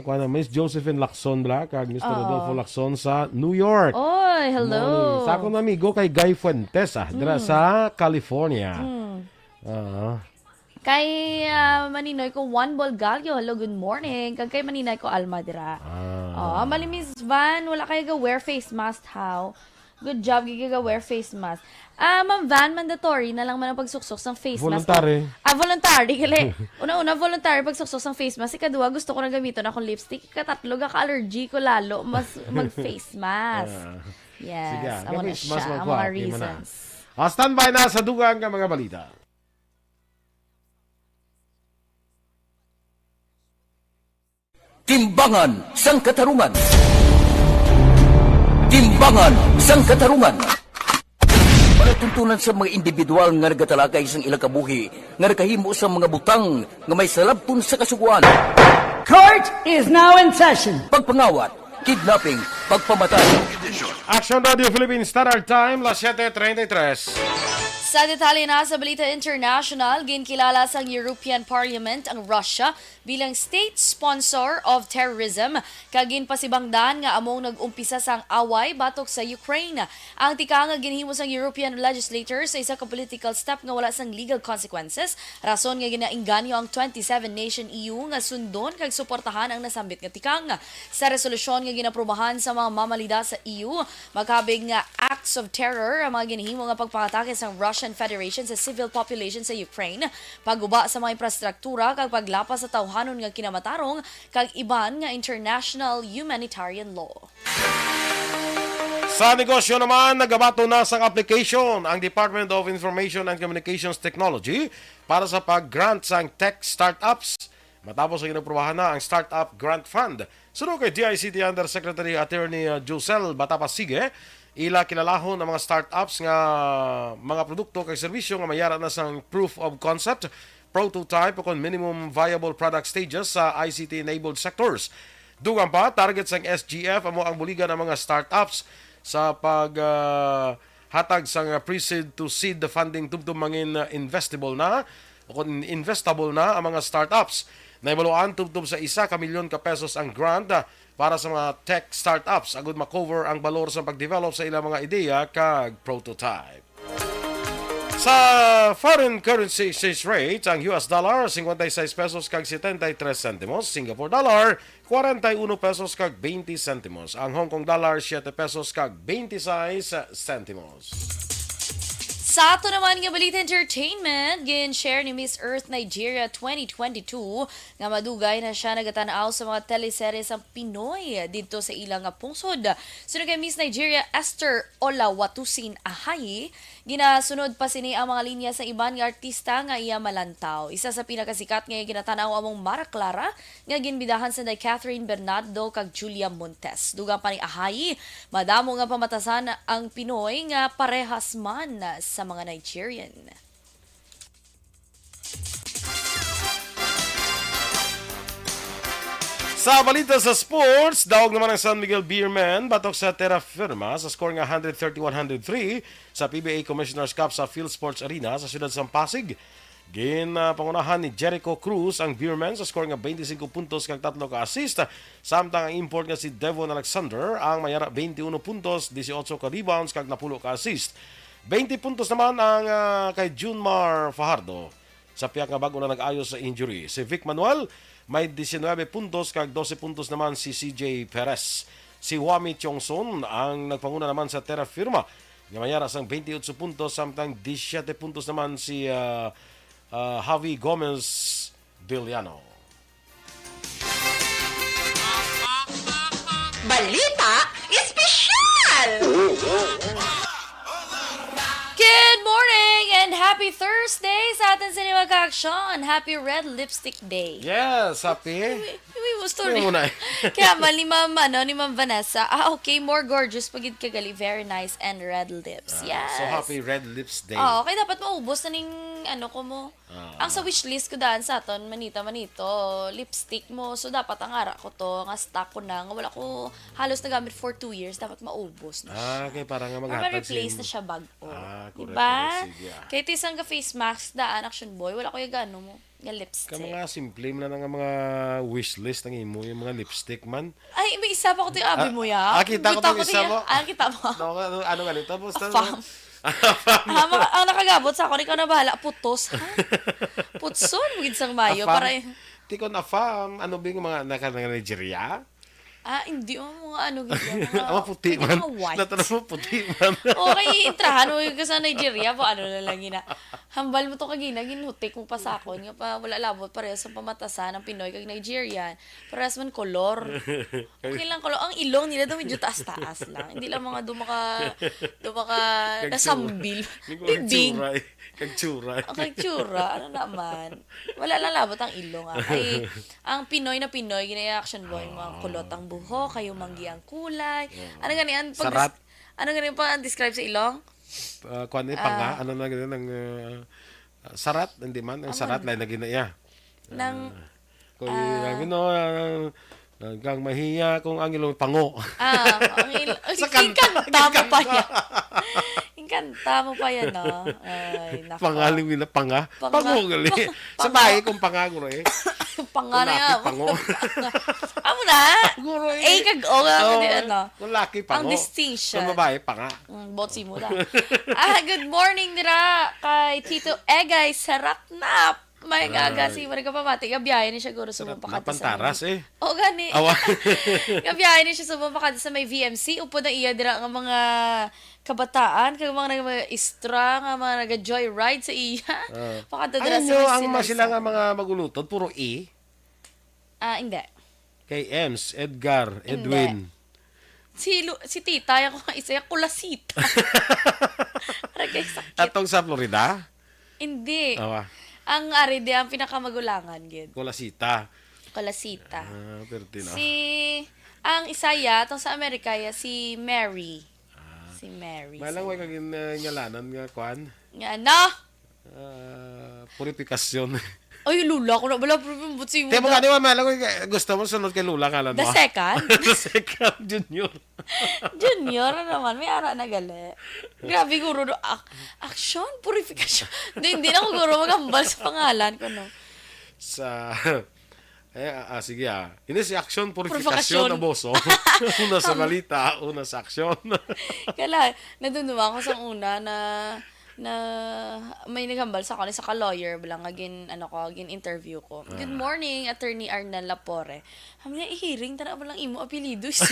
kuwan na, Miss Josephine Lacson bala, kag Mister Oo. Rodolfo Lacson sa New York. Oy, hello. Morning. Sa akong amigo kay Guy Fuentes, ah, dira Mm. sa California. Mm. Ah. Kay, ah, Maninoy ko, Juan Bolgallo, hello, good morning. Kag kay Maninay ko, Alma dira. Ah. Oh, mali Miss Van, wala kayo ga wear face mask, how? Good job, gid ka wear face mask. Ah, Ma'am Van, mandatory na lang man ang pagsuksok sang face mask. Voluntary. Ah, voluntary, gali. Una-una, voluntary pagsuksok sang face mask. Ikaduha, gusto ko na gamiton akong lipstick. Ikatatlo, gaka-allergy ko lalo. Mas mag-face mask. Ah. Yes, Sige, amo na face mask siya, mo ang po, mga okay man na. reasons. Ah, standby na sa dugang nga mga balita. Timbangan sang Katarungan. Timbangan sang Katarungan. Palatuntunan sa mga individual nga nagatalakay sang ilang kabuhi nga nakahimo sang mga butang nga may salabton sa kasugoan. Court is now in session. Pagpangawat, kidnapping, pagpamatay. Action Radio Philippines Standard Time, las siete treinta y tres. Sa detalye na sa balita international, ginkilala sang European Parliament ang Russia bilang state sponsor of terrorism, kag ginpasibangdan nga among nag-umpisa sang away batok sa Ukraine. Ang tikang nga ginhimo sang European legislators sa isa ka political step nga wala sang legal consequences, rason nga ginaengganyo ang twenty-seven nation E U nga sundon kag suportahan ang nasambit nga tikang. Sa resolusyon nga ginaprobahan sa mga mamalida sa E U, makabig nga acts of terror ang mga ginhimo nga pagpangatake sang Russian Federation sa civil population sa Ukraine, pagguba sa mga infrastruktura kag paglapas sa tawhanon nga kinamatarong kag iban nga international humanitarian law. Sa negosyo naman, nagabaton na sang application ang Department of Information and Communications Technology para sa pag-grant sang tech startups matapos ang inaprubahan na ang Startup Grant Fund. Suno kay D I C T Undersecretary Attorney, uh, Josel Batapasige, ila kilalahon ang mga startups nga mga produkto kag serbisyo nga mayara na sang proof of concept, prototype, o kon minimum viable product stages sa I C T-enabled sectors. Dugang pa, target sang S G F amo ang buligan ang mga startups sa pag, ah, hatag sang pre-seed to seed funding tubtob mangin, ah, investable na o kon investable na ang mga startups. Nahibaluan tubtob sa isa ka milyon ka pesos ang grant, ah, para sa mga tech startups agud ma-cover ang balor sa pagdevelop sa ilang mga ideya kag prototype. Sa foreign currency exchange rate, ang U S dollar, cincuenta y seis pesos kag setenta y tres centimos, Singapore dollar, cuarenta y uno pesos kag veinte centimos, ang Hong Kong dollar, siete pesos kag veintiséis centimos. Sa ato naman nga balita entertainment, gin-share ni Miss Earth Nigeria twenty twenty-two nga madugay na siya nagatan-aw sa mga teleserye sa Pinoy didto sa ila nga pungsod. Suno kay Miss Nigeria Esther Olawatusin Ahayi, ginasunod pa sini ang mga linya sa iban nga artista nga iya malantaw. Isa sa pinakasikat nga iya ginatan-aw among Mara Clara nga ginbidahan sa Catherine Bernardo kag Julia Montes. Dugang pa ni Ahayi, madamo nga pamatasan ang Pinoy nga parehas man sa mga Nigerian. Sa balita sa sports, daog naman ang San Miguel Beermen batok sa Terra Firma sa score nga hundred thirty-one hundred three sa P B A Commissioner's Cup sa Field Sports Arena sa siyudad sang Pasig. Ginpangunahan ni Jericho Cruz ang Beermen sa score nga twenty-five puntos kag tatlo ka assist, samtang ang import nga si Devon Alexander ang may ara twenty-one puntos, dieciocho ka rebounds kag napulo ka assist. Twenty puntos naman ang, ah, kay Junmar Fajardo. Sa pihak nga bag-o na nag-ayo sa injury, si Vic Manuel, may diecinuebe puntos kag doce puntos naman si C J Perez. Si Wami Chongson ang nagpanguna naman sa terra firma nga may ara sang twenty-eight puntos, samtang disisyete puntos naman si, ah, ah, Javi Gomez Villano. Balita Espesyal! Good morning and happy Thursday sa atin sa mga kaaksyon. Happy Red Lipstick Day. Yes, happy. Uy, gusto Ano ni mo na? Kaya mali mama, no, ni Ma'am Vanessa. Ah, okay, more gorgeous pa gid ka gali. Very nice and red lips. Yes. So happy Red Lips Day. Oo, kaya dapat maubos na ning ano ko mo. Ah. Ang sa wishlist ko daan sa aton, manita manito, lipstick mo. So dapat ang ara ko to, nga stock ko na, nga wala ko halos nagamit for two years, dapat maubos na siya. Ah, kay para nga Para maghatag ma-replace sa na siya bag-o. Ah, correct, Diba? correct. Sige, ah. Kay tisang ka face mask daan, action boy, wala ko yung gano mo. Nga Ka lipstick. mga simple na lang ang mga wishlist ang imo, yung mga lipstick man. Ay, may isa pa ko ito yung abi mo ya. Ah, kita ko Kita itong isa yung- mo. Ah, kita mo. No, ano, ano ganito? Basta Afam. Afam. Ah, mga, ang nakagabot sa ako, ikaw na bahala. Putos, ha? Putson, mo gid sang mayo. Afam. Para, Tikon Afam, ano ba yung mga naka naka Nigeria? ah, hindi mo mga ano gid. Mga, Ang puti hindi man. mga white. Natanong mo puti man. Okay, intrahan mo yung sa Nigeria, po ano na lang yun na. Hambal mo to kagina, ginutik mo pa sa akon. Nga pa, wala labot pareho sa pamatasan ng Pinoy kag Nigerian. Parehas man kolor. Okay lang kolor. Ang ilong nila daw medyo taas-taas lang. Hindi lang mga dumaka, dumaka, Kag nasambil. tsura. Yung Bibig. Tsura eh. Kag tsura eh. Ang kag tsura, ano naman? Wala lang labot ang ilong ah. Ay, ang Pinoy na Pinoy, ginaya action boy, mga kulot ang buhok, kayo manggi ang kulay. Ano gani ang pag- Sarat. Ano gani pa ang describe sa ilong? Ah, kuwan eh, panga. Ano na ganun ang ah, sarat? Hindi man. Ang sarat, lain lagi na iya. Nang Kung uh, you know, ah, kang mahiya kung ang ilong pango. Ah, ang il- Sa Ang kanta, kanta mo pa kanta. yan. Ang kanta mo pa yan, no? Ay, nako. Pangaling nila panga. Panga. Pango gali. Sa Panga. Bahay kung panga guro eh. Panga na Laki nga. pango. Amo na? Guro eh. A kag O nga, Oo. Hindi, ano? Kung laki Ang pango. distinction. Kung babae panga. Mm, botsi mo na. Ah, good morning dira kay Tito Egay sa Ratnap. May gaga si Maria Kapamati. Gabiyahe ni siya guro sa mga pakati sa Napantaras eh. O gani. Awa. Gabiyahe ni siya sa mga pakati sa may V M C. Upod ang iya dira nga mga kabataan, kag mga nag-istra, nga mga naga-joyride sa iya. Ah. Pakadto dira Ayun sa nyo, may ang mga Sinasa. Sila nga mga magulutod, puro E. Ah, hindi. Kay Ems, Edgar, Edwin. Si, Lu- si tita, yung isa yung kulasita. Ragay sakit. Atong sa Florida? Hindi. Awa, Ang ari di ang pinakamagulangan, gid. Kulasita. Kulasita. Ah, perte na. Si, ang isa ya, itong sa Amerika ya, si Mary. Si Mary. May lang way kag in- uh, ngalanan nga kwan. Nga, ano? Ah, purifikasyon. Ay, lula ko na. Wala, pero yung butsi mo. Kaya mo na- gani, may lang way, gusto mo sunod kay Lula ngalan The mo? second? The second, Junior. Junior na naman. May ara na gali. Grabe, guro. Do, ak- action? Purification? Hindi, hindi na ko, guro, maghambal sa pangalan ko, no? Sa... Eh, ah, ah, sige ah. Ini si action purification Purification. na boso. Una sa balita, una sa action. Kala, nadumduma ko sa una na na may naghambal sa ako sa ka-lawyer bala nga gin ano ko gin interview ko. Good morning, Attorney Arnel Lapore. Sabi niya, i-hearing tana ba lang imo apelyido si.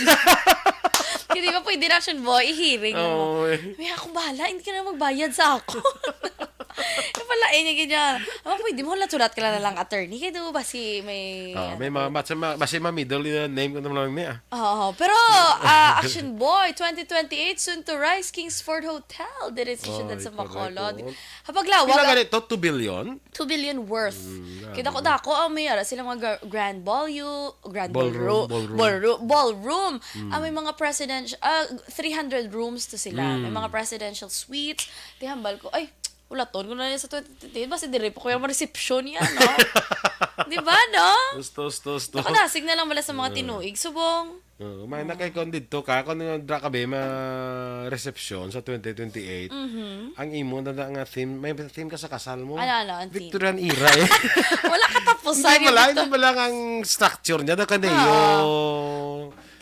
Hindi ba pwede na action boy, i-hearing mo. Oo, eh. May ako bahala, hindi ka na magbayad sa ako. Yung pala, eh, niya ganyan. Ama, pwede mo, sulat ka lang na lang attorney. Kaya doon ba si may... Ah, ano may ba? mga match ma, basi ma middle yung name ko naman lang niya. Oo, pero ah, Action Boy twenty twenty-eight soon to rise Kingsford Hotel diri sa siyudad Ay, sa Bacolod. correct, oo. Hapaglawag Pila ang ganito? Two billion? two billion worth. Mm, Kita ko dako ang may ara sila mga gra- grand ballroom, grand Ballroom, ballroom, ballroom. ballroom, ballroom. Ang may mga presidential ah, three hundred rooms to sila. May Mm. mga presidential suites. Tihambal ko, ay, ulaton ko na niya sa twenty twenty-eight. Basta dire po ko yung reception yan, no? Di ba, no? Gusto, gusto, gusto. Nakadasig na lang wala sa mga tinuig. Subong. Uh, may na kay kon dito ka, kung nga dra ka ba, ma reception sa twenty twenty-eight, Mhm. ang imo na nga theme, may theme ka sa kasal mo. Ano, ano, ang theme? Victorian era eh. Wala katapusan Hindi yung pala, Victor- hindi pala ang structure niya, na kanayo.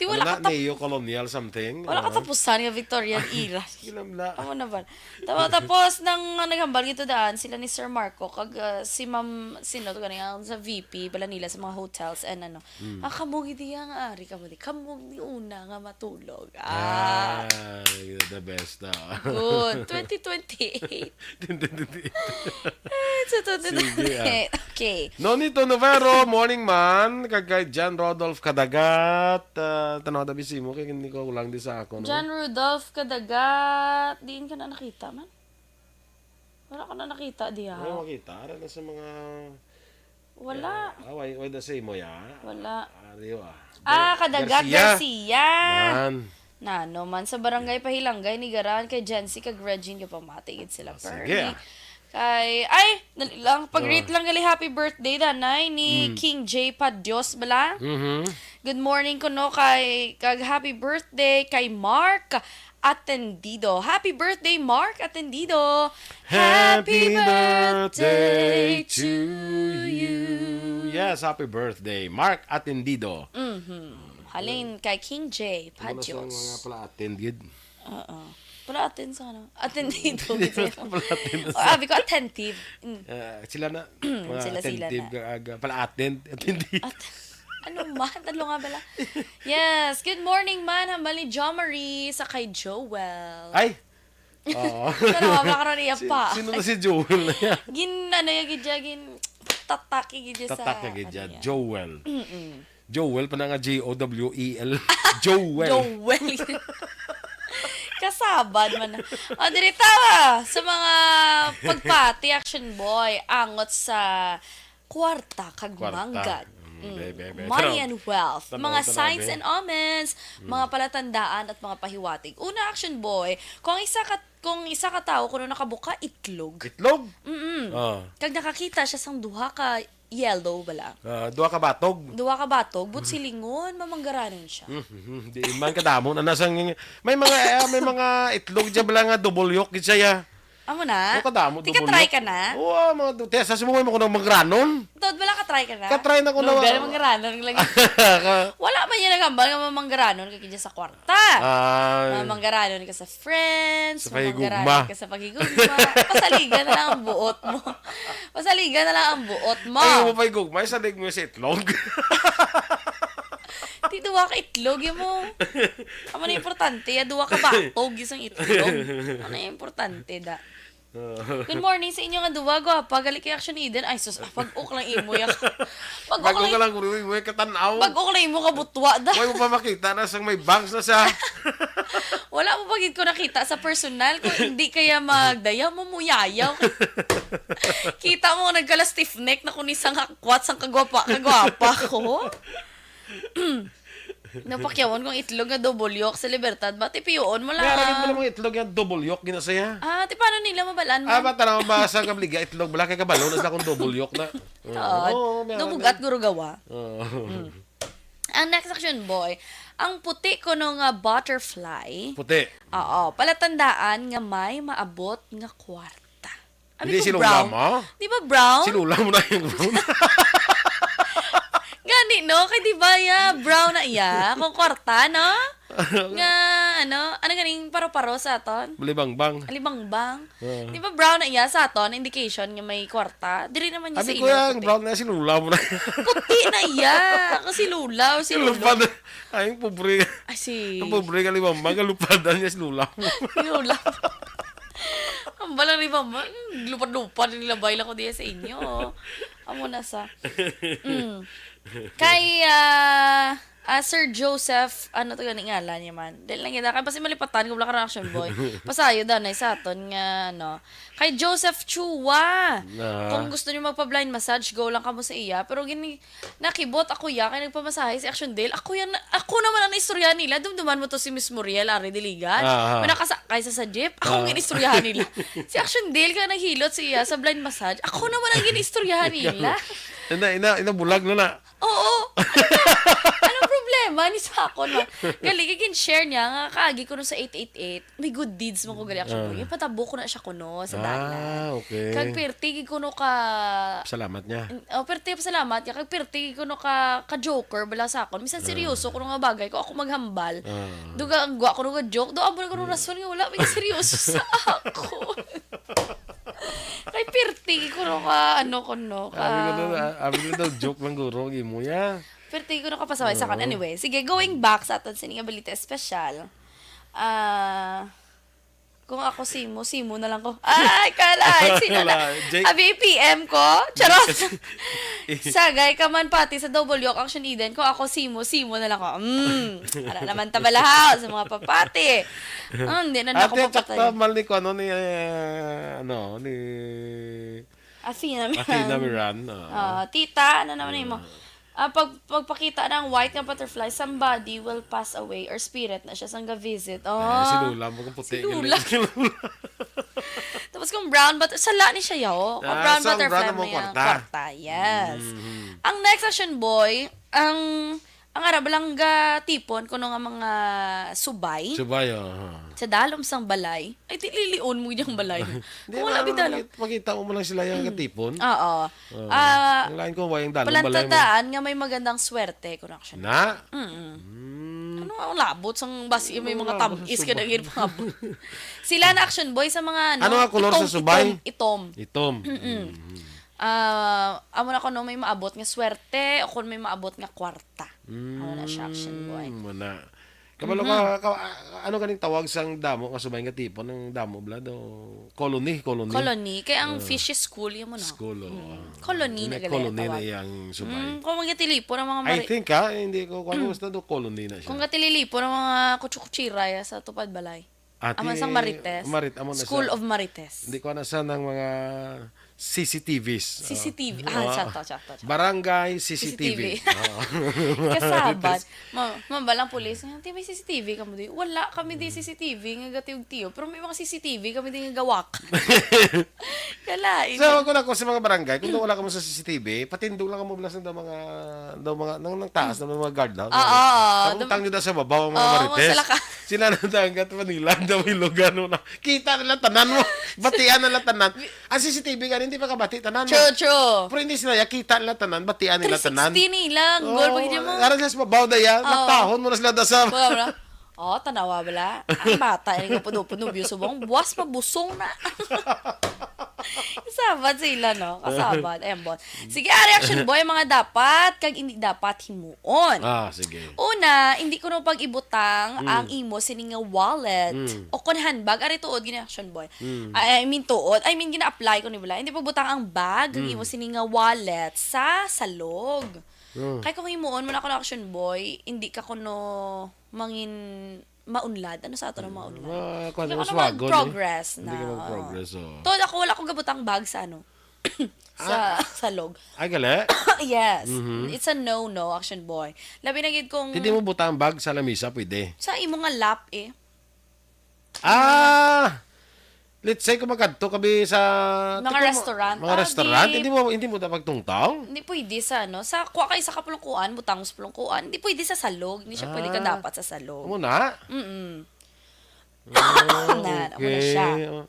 Wala na, ka tap- neo-colonial something. Wala ka tapusan nga Victorian era. Ilam na. Amo na ba? Tama, tapos nang, ah, naghambal gito daan sila ni Sir Marco kag, ah, si Ma'am, sino to gani, ang sa V P bala nila sa mga hotels and ano. Mm. Ah, kamo gid iya nga ari, kamo di. Kamo ni una nga matulog. Ah. Ah, the best, ah. Good. Twenty twenty-eight. Twenty twenty-eight. It's a twenty twenty-eight. Sige, ah. Okay. Nonito Novero, morning man. Kag kay John Rodolph Kadagat. Ah, tanaw dabi simo kay hindi ko lang di sa ako, no? John Rodolph Kadagat. Diin ka na nakita man? Wala ko na nakita diha. Wala makita. Ara na sa mga Wala. Ah, why, why the same mo, ya? Wala. Ariyo, ah. Ah, Kadagat Garcia. Garcia. Man. Nano man sa Barangay Pahilanggay, Nigaran, kay Jancy kag Regine, kapamati gid sila, ah, sige, Permi. Ah. Kay, ay, dali lang, pag-greet, oh, lang gali, happy birthday, danay, ni, mm, King J Padios bala. Mhm. Good morning kuno kay, kag happy birthday kay Mark Atendido. Happy birthday, Mark Atendido. Happy birthday to you. Yes, happy birthday, Mark Atendido. Mhm. Halin kay King J Padios. Wala sa mga pala attend gid. Oo. Pala attend sa ano? Atendido. Pala attend sa, oh, abi ko attentive. Mm. Ah, sila na, mga sila, sila attentive na. Ka, aga, pala attend, attentive. At, ano man? Talo nga bala. Yes. Good morning, man. Hambal ni Jo Marie sa kay Joel. Ay! Oo. Pero wala ka rin iya pa. Si-, sino na si Joel na yan? Gin, ano yung gidya, gin, tataki gidya sa, tataki gidya, ano yan? Joel. Mm-mm. Joel pa na nga, J O W E L. Joel. Joel. Kasabad man na. O, diri tawa sa mga pagpati, Action Boy, angot sa kwarta kag kwarta. Manggad. Mm, mm. Be, be, be. Money and wealth. Tanaw, mga tanaw, signs be. And Omens, mm, mga palatandaan at mga pahiwatig. Una, Action Boy, kung isa ka, kung isa ka tawo kuno nakabuka itlog. Itlog? Mm-mm. Ah. Kag nakakita siya sang duha ka yellow bala. Ah, duha ka batog. Duha ka batog, but silingon, mamanggaranon siya. Mhm. Di man kadamo na nasang, may mga, ah, may mga itlog dyan bala nga double yolk gid siya. Amo na? O, kadamo, double yolk. Tika-try ka na? Oo, ah, mga du-, te, sa simo mo ko nang manggaranon. Tod, wala ka-try ka na? Ka-try na ko na. No, dahil manggaranon lang. Wala man yan naghambal nga mamanggaranon ka kaya sa kwarta. Ay. Mamanggaranon ka sa friends, sa paghigugma. Mamanggaranon ka sa paghigugma. Pasaligan na lang ang buot mo. Pasaligan na lang ang buot mo. Ay, mo pa higugma, isa mo sa itlog. Di duwa ka itlog, yun mo. Amo na importante, ya duwa ka batog, isang itlog. Ano yung importante, da? Good morning sa inyo nga duwa, gwapa. Gali kay Action Eden. Ay, sus, ah, pag-ok lang imo, ya. Pag-ok lang, pag-ok lang, imo, ya, katanaw. Pag-ok lang imo, kabutwa, da. Why mo pa makita na sang may bangs na siya? Wala mo pa gid ko nakita sa personal. Kung hindi kaya magdaya mo, muyayaw. Kita mo, nagkala stiff neck na kung isang hakwat sang kagwapa, kagwapa ko. Napakyawon kong itlog nga double yolk sa Libertad. Bati piyoon mo lang. May aragin mo lang mga itlog nga double yolk, ginasaya. Ah, ti paano nila mabalaan mo? Ah, ba, tanaw ba sa kabliga, itlog bala kay kabalo na sa akong double yolk na. Oo. Oo, may aragin. Dubugat, gurugawa. Oo. Mm. Ang next action, boy, ang puti kuno nga butterfly. Puti. Oo, palatandaan nga may maabot nga kwarta. Abi ko, hindi si Lola brown. Mo? Di ba brown? Si Lola mo na yung brown. Gani, no? Kay di ba, ya, brown na iya? Kung kwarta, no? Nga, ano, ano ganing paro-paro sa aton? Alibangbang. Alibangbang. Oo. Di ba brown na iya sa aton? Indication nga may kwarta? Diri naman niya sa imo, brown na si Lola mo na. Puti na iya. Kasi Lola o si Lolo. Lupad. Ay, ang pobre. Ay, si... Ang pobre ka, alibangbang. Kalupadan niya si Lola mo. Si Lola. Ang balang ni mama, mm, lupad-lupad, nilabay lang ko diya sa inyo. Amo na sa. Mm. Kay, ah, ah, Sir Joseph, ano to gani ngalan niya man? Dili lang kita, kay basi malipatan ko, wala ka reaction, boy. Pasayo danay sa aton nga, ano. Kay Joseph Chua, ah, kung gusto niyo magpa-blind massage, go lang kamo sa iya. Pero gini, Nakibot ako ya, kay nagpamasahe si Action Dale. Ako yan, ako naman ang istorya nila. Dumduman mo to si Miss Muriel, Ari Diligan. Ah, ah. May nakasakay sa, sa jeep. Ako ang ginistoryahan nila. Si Action Dale, kaya naghilot siya sa blind massage. Ako naman ang ginistoryahan nila. Ina, ina, ina, bulag na na. Oo. Ano, anong problema? Bani sa akon, ma. Gali, kay gin-share niya nga kaagi kuno sa eight eight eight. May good deeds man ko gali, actually. Ah. Yung patabo ko na siya kuno sa dalan. Ah, okay. Kag perti gid kuno ka Salamat niya. Oh, perti, salamat niya. Kag perti kuno ka, ka joker bala sa akon. Bisan Ah. seryoso kuno nga bagay, kung ako maghambal. Ah. Duga ang gwa kuno nga joke. Do amo kuno rason nga wala may seryoso sa akon. Kay perti kuno ka, ano kuno ka. Abi ko daw, abi ko daw, joke lang guro ang imo ya. Perti kuno ka pasaway sa akon. Oo. Anyway, sige, going back sa aton sini nga balita espesyal. Ah, kung ako simo, simo na lang ko. Ay, kalay, sino na? Wala, Jake. Abi, P M ko. Charot. Sagay ka man pati sa Double Yoke Action Eden. Kung ako simo, simo na lang ko. Mm. Para naman tabalahaw sa mga papati. Mm, di na Ate, nako tsakta papatay. Mal ni ko, ano, ni, eh, ano, ni Athena Miran. Athena Miran, oo. Ah, tita, ano naman mo? Ah. Ah, pag, pagpakita ng white nga butterfly, somebody will pass away or spirit na siya sang ga-visit. Ah, si Ah, Lola, mo kung puti si ka Lola. Tapos kung brown butter-, sala ni siya, yaw. Kung Ah, brown so ang butterfly, brown mo may, ah, kwarta. Kwarta, yes. Mhm. Ang next action, boy, ang, ang ara ba lang ga tipon, kuno nga mga subay. Subay, oh, oh. Sa dalom sang balay. Ay, di lilion mo yung balay. Hindi, Kung wala, parang bida lang. makit-, makita mo man lang sila yung katipon. Oo. Oo. Ah, Ang lain ko, wayang dalong balay mo. Palantataan nga may magandang swerte, kuno, actually. Na? Mm-mm. Mm. Ano ang labot sang basi may Ano mga labot sa tamis ka subay? na gid pangabot? Sila na, action boy, sa mga, ano, Ano nga kolor sa itom, subay? itom, itom. Itom. Mm-mm. Mm. Ah, amo na kuno may maabot nga swerte o kung may maabot nga kwarta. Amo na siya, action boy. Mm, muna. Kabalo Mhm. ka, ka, a-, ano ganing tawag sang damo nga subay nga tipon? Ang damo bala daw, colony, colony. Colony. Kay ang Ah. fish is school, yun mo, no? School, oo. Mm. Colony Hindi, na gali ang colony na tawag. iyang subay. Mm, kung magkatilipon ang mga I mari- think, ha, hindi ko, kung Mm. gusto daw, colony na siya. Kung katililipon ang mga kutsu-kutsira ya sa tupad balay. Ati Aman sang Marites. Marit-, amo na School siya. of Marites. Hindi ko na sa nang mga C C T Vs. C C T V. Ah, Oo. Sakto, sakto, sakto. Barangay C C T V. C C T V. Oo. Kasabat. Marites. Ma-, mabalang pulis, "Ti, may C C T V kamo di?" "Wala kami di Mm. C C T V nga gatiyo-tiyo, pero may mga C C T V kami di nga gawak." Kalain. So, kung ako sa mga barangay, kung wala kamo sa C C T V, patindog lang kamo blas ng mga, daw mga, nang, nang taas na mga guard daw, Oo, oo, Ang dum- utang nyo daw sa babaw, mga Oo, Marites. sa laka- Sila na dagat Manila, daw may lugar, no, na. Kita nila tanan mo. Batian nila tanan. Ang C C T V gani, hindi makabati tanan mo. True, true. Pero hindi sila, ya, kita nila tanan, batian nila tanan. Three sixty nila, ang goal, Oo, pag mo. Aras sila sa babaw na yan, Oo. Matahon mo na sila da sa Wala, wala. Oh, tanawa bala. Ang bata, yung puno-puno, busubong. Buwas pa, busong na. Kasabat sila, no? Kasabat. Ayan, boss. Sige, ah, reaction boy, mga dapat, kag hindi dapat himuon. Ah, sige. Una, hindi ko no pag-ibutang Mm. ang imo sini nga wallet. Mm. O kon handbag, ari tuod, gini action boy. Mm. I, I mean, tuod. I mean, gina-apply ko ni bala. Hindi pagbutang ang bag, ang Mm. imo sini nga wallet sa salog. Mm. Kay kung himuon mo na ko na action boy, hindi ka kuno mangin maunlad. Ano sa ato na maunlad? Ma-, kuwan Hindi mo, ka swagon, eh. mag-progress Hindi na, ka mag-progress, oo. oo. Tod, ako, wala akong gabutang bag sa ano? Sa Ah. salog. Ay, gali? Yes. Mhm. It's a no-no, action boy. Labi na gid kung Hindi mo butang bag sa lamisa, pwede? Sa imo nga lap, eh. Ah! Let's say, kung magkadto kami sa Mga tikong restaurant. mga Ah, restaurant, di. hindi mo, hindi mo dapat tungtong? Hindi pwede sa, ano, sa, kuha kayo sa kapulungkuan, butang mo sa pulungkuan. Hindi pwede sa salog. Hindi siya pwede Ah. kadapat sa salog. Amo na? Mm-mm. Ah, Na, amo na siya. okay.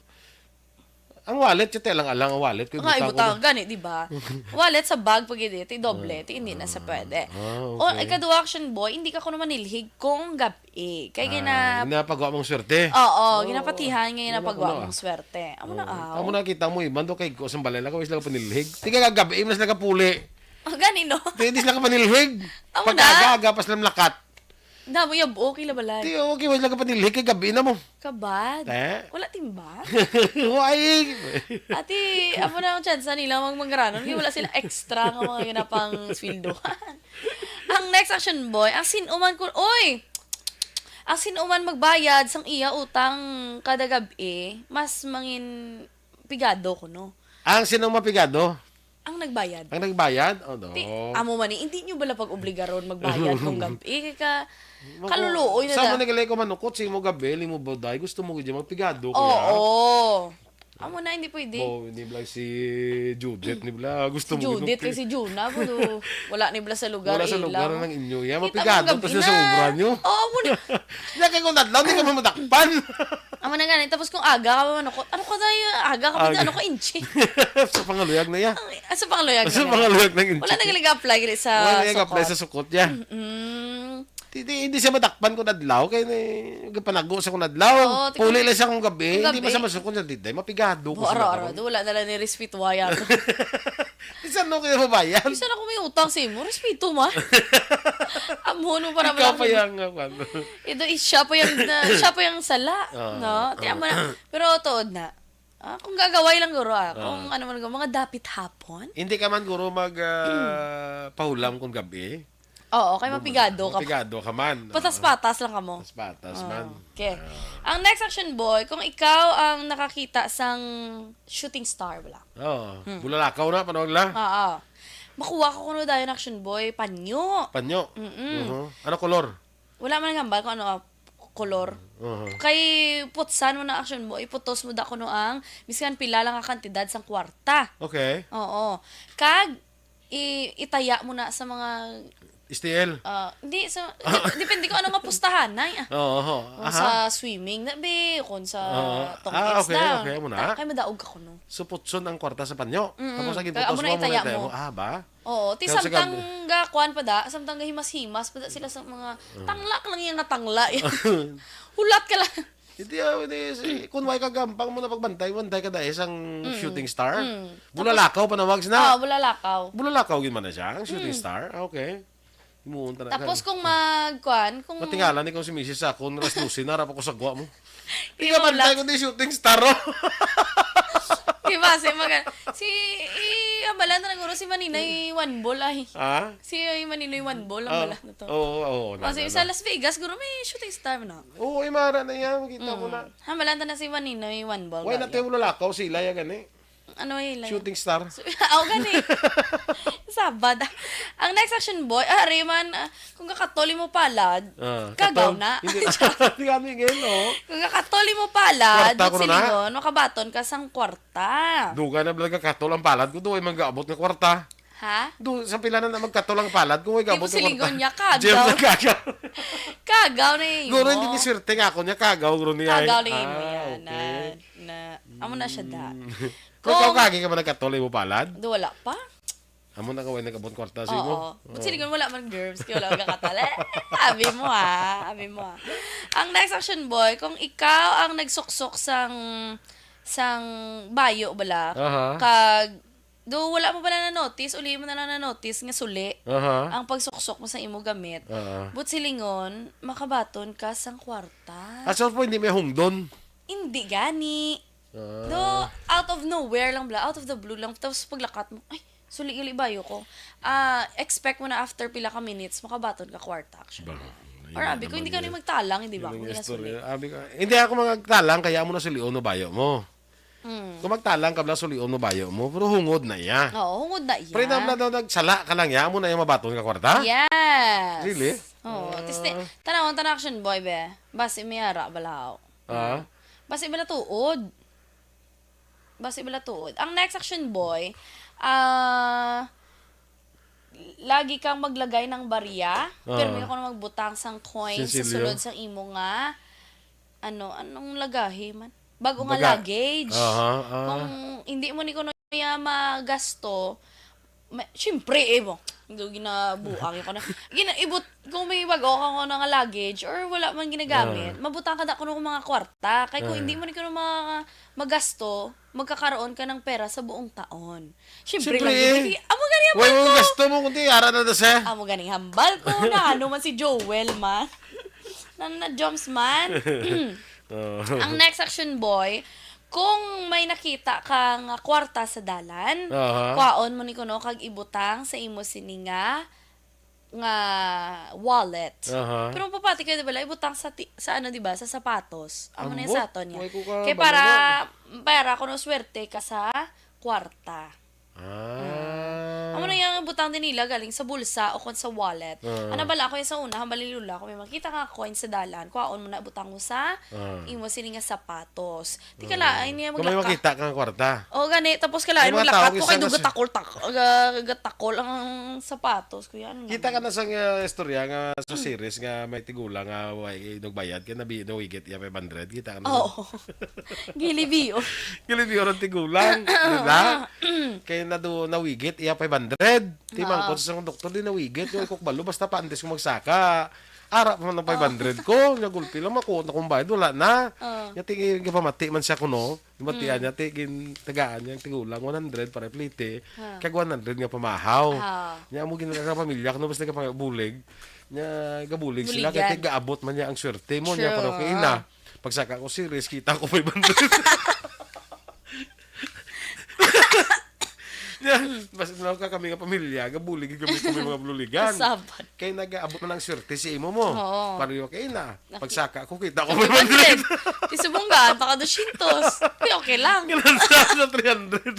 Ang wallet, yung alang-alang ang wallet, kung Nga, ibutang ko ibutang, na. gani, di ba? Wallet sa bag, pag hindi, ti doble, Ah, ti hindi na sa ah, pwede. ah, O, okay. ikaduha, action boy, hindi ka kuno manilhig kung gab-, eh. Kay Ah, gina- ginapagawa mong swerte. Oo, Oo. ginapatihan nga Wala ginapagawa ko na. mong swerte. Amo na, Oo. aw. Amo na kita mo, iban do kay ko sa balay lang, kami sila panilhig. Di ka gagabi, mo na sila kapuli. Ah, gani, no? Di, di sila kapanilhig. Amo na. Pagkaaga-aga, pa sila malakat. Damo, yab-, okay la balay. Di, okay, wala ka panilhig, kay gabi na mo. Kabad. Eh? Wala timbang. Why? Ati, amo na ang tsansa nila mag-, manggaranon, kay wala sila extra nga mga ginapang sweldohan. Ang next action boy, ang sinuman ko, oy! Ang sinuman magbayad sang iya utang kada gab-i, mas mangin pigado ko, no? Ang sinong mapigado? Ang nagbayad. Ang nagbayad? Oh, no. Ti, amo man eh, hindi nyo bala pag-obligaron magbayad kung gab-i? Kay ka, Mako, kaluluoy na sa da. Mo nagalay ko manukot sa imo gabi, limo ba, day? Gusto mo gid magpigado, kuya? Oo. Amo na, hindi pwede. Oh, hindi bala si Judith, hindi bala. Gusto Si mo Judith ginugtay. Kay si Juna mo, no? Wala ni bala sa lugar. Wala sa Ila. Lugar ng inyo. Yan, Kita mo mapigado gabi to siya na. Sa obra nyo. Oo, mo na. Yan, kay kung nadlaw, di ka mamadakpan. Amo na gani. Tapos kung aga ka manukot, ano ka tayo? Aga ka pa Aga. Ano ka inchi? Sa pangaluyag na yan. Asa pangaluyag Sa na? Pangaluyag ng inchi. Wala na galing apply gani sa Wala na sukot. Apply sa sukot, yan. Mm. Hindi, hindi siya madakpan kung nadlaw. Kaya ni, panago sa kung nadlaw. Oo, tingnan- Puli lang siya kung gabi. Kung Hindi ba gabi. Sa masukot sa diday? Mapigado ko Bo, sa araw-araw. Nagawan. Do, wala na lang ni respeto, waya. Isa no kaya mabayan? Isa na kung may utang sa imo, respeto ma. Amon mo para Ikaw wala pa kang- yan nga, ano. Ito, is siya pa yung, na, siya pa yung sala. Ah, No? Tiyan mo na. Pero tuod na. Ah, kung gagaway lang guro ah. Kung ano man guro, mga dapit hapon. Hindi ka man, guro, mag ah, pahulam kung gabi. Oo, kay mapigado ka. Mapigado ka man. Patas-patas lang ka mo. Patas-patas man. Okay. Ang next action boy, kung ikaw ang nakakita sang shooting star, wala. Oo. Bulalakaw na, panawag la. Oo. Makuha ko kuno dayon action boy, panyo. Panyo. Mm-mm. Mhm. Ano kolor? Wala man nagambal kung ano ang kolor. Mhm. Kay putsan mo na action boy, iputos mo da kuno ang miskan pila lang ka kantidad sang kwarta. Okay. Oo. Kag i- itaya mo na sa mga S T L. ah, hindi sa dep- depende ko ano nga pustahan na ah. Oo. Kung Aha. Sa swimming na be, kung sa Oo. tong Ah, X okay, na. Okay, amo na. Kay madaog ka kuno. So, putson ang kwarta sa panyo. Mm-mm. Tapos ang Kaya giputos amo na mo, amo na itaya itaya mo. mo. Ah, ba? Oo, ti Kaya sa samtang ga kuan pa da, samtang ga himas-himas pa da sila sa mga tangla ka lang yung nga tangla. Hulat ka lang. Hindi, ah, hindi, si, kung way ka gampang mo na pagbantay, bantay ka dahil isang shooting star. Mm. Bulalakaw, panawag Ah, sina. Bulalakaw. Bulalakaw gid man na siya, ang shooting star. Ah, okay. Himuon ta na Tapos ka. Kung magkuan, kung Matingala ni kung si misis sa akon, alas dose na, rap ako sa gwa mo. Di Tingnan mo bantay ko di shooting star, oh. Di ba? Si, mga, si, i, ambala na guro si Maninoy One Ball ay. Ha? Si ay Maninoy One Ball, Ah, ambala na to. Oo, oo. na- Kasi na- sa na- Las Vegas, guro may shooting star na. Oo, imara na yan. Makita mo na. Ambala na si Maninoy One Ball. Why na tayo bulalakaw sila ya gani? Ano yung Shooting star. Aw, gani. Sabad. Ang next action boy, ah, Rayman, ah, kung kakatol mo palad, Ah, kagaw katol- na. Hindi, hindi kami ngayon, oh. Kung kakatol mo palad, Kwarta ko na. Silingon, makabaton ka sang kwarta. Dugay na bala kakatol ang palad ko, duway man gaabot nga kwarta. Ha? Do, sa pila na na magkatol ang palad ko, way Di mo gaabot nga silingon kwarta. Niya, kagaw. Jeff, nagkagaw. Kagaw na yun. Guro, hindi ni swerte nga ako niya, kagaw, guro niya. Kagaw na yun. Ah, Yan, okay. na, na, amo na siya da. Kung ikaw kagi ka ba nagkatol mo palad? Do, wala pa. Amo na kaway nagabot kwarta sa imo. Oo. But silingon wala man girls, kaya wala ka katala. Abi mo ha, abi mo ha. Ang next action boy, kung ikaw ang nagsuksok sang sang bayo bala, Aha. Kag do wala mo bala na notice, uli mo na lang na notice nga suli Aha. Ang pagsuksok mo sa imo gamit. Aha. But silingon, makabaton ka sang kwarta. Asa po hindi may hungdon? Hindi gani. Ah. Do, out of nowhere lang bala, out of the blue lang. Tapos paglakat mo, ay, suli gali bayo ko. Ah, expect mo na after pila ka minutes, makabaton ka kwarta actually. Ba, Or abi ko, hindi ka rin magtalang, hindi ba? Yun Kung yung ginasuli. Istorya. Abi ko, hindi ako magtalang, kaya mo na sulion no bayo mo. Mm. Kung magtalang ka bala, sulion no bayo mo, pero hungod na iya. Oo, hungod na iya. Pre na daw nagsala ka lang ya, mo na yung mabaton ka kwarta? Yes. Really? Oo. Ah. Tapos, tanawon ta na action boy, be. Basi may ara bala. Ah? Basi bala tuod. Basi bala tuod. Ang next action boy, ah, lagi kang maglagay ng barya, Ah. pero may ako na magbutang sang coin sa Sinsilyo. Sulod sang imo nga, ano, anong lagahi man? Bago nga Baga- luggage. Aha, ah. Kung hindi mo ni kuno ya magasto, ma- siyempre, eh, mo. Hindi ginabuang ko na. Gina, ibut, kung may bago ka ko na nga luggage or wala man ginagamit, Ah. mabutang ka da kuno kung mga kwarta. Kay kung Ah. hindi mo ni kuno ma, magasto, magkakaroon ka ng pera sa buong taon. Siyempre, Siyempre, lagi, eh. lagi, amo gani ang Way bal mo ko. Gasto mo, kundi ara na da siya. Amo ganing hambal ko na ano man si Joel man. Na, na Joms man. Oh. Ang next action boy, kung may nakita ka nga kwarta sa dalan, Aha. kwaon mo ni kuno kag ibutang sa imo sini nga nga wallet. Aha. Pero mapapati kayo, di ba, ibutang sa, ti- sa ano, di ba, sa sapatos. Amo na Ambot, sa aton niya. Way ko ka Kaya para, para kuno swerte ka sa kwarta. Ah. Amo Ano yung butang din nila galing sa bulsa o kon sa wallet? Ah. Ano bala ako yung sa una, hambal ni Lola, kung may makita ka coin sa dalan, kuhaon mo na, butang mo sa Ah. imo sini nga sapatos. Di ka lain niya Kung may maglaka. makita ka nga kwarta. O gani, tapos May kalain mga maglaka tao, ko isa kay na duga si- takol, tak-, ga-, gatakol ang sapatos. Kuya, ano Kita ka naman? na sa nga istorya nga sa series nga may tigulang nga way nagbayad kay nabi-, nawigit iya five hundred. Kita ka na sa Oo. Gilibiyo. Gilibiyo ng tigulang, di ba? Kay nadu-, nawigit iya five hundred. Timangkot Oo. sa doktor, di nawigit. Yung ikok balo, basta paantes ko magsaka. Ara pa man ang five hundred ko. Nya gulpi lang, makuha na kong bayad, wala na. Oo. Nya tingin, gapamati man siya kuno. Gimatian Mm. niya, ti-, gin-, tagaan niya ang tigulang, one hundred para plete. Ha. Kag one hundred nga pamahaw. Ha. Nya amo ginawa sa pamilya, kuno basta nagapangabulig. Nya gabulig sila, kay Buligan. Gaabot man niya ang swerte mo. Nya, True. pero kay ina, pagsaka ko series, kita ko five hundred. Nya, basta na ka kami nga pamilya, gabulig kami, kami mga bululigan. Kasabat. Kay nagaabot man ang swerte si imo mo. Oo. Pareho kay na. Naki- Pagsaka ko, kita ko five hundred. Five hundred. Isubong ka, taka dosyentos. Di, okay lang. Kinansa sa three hundred.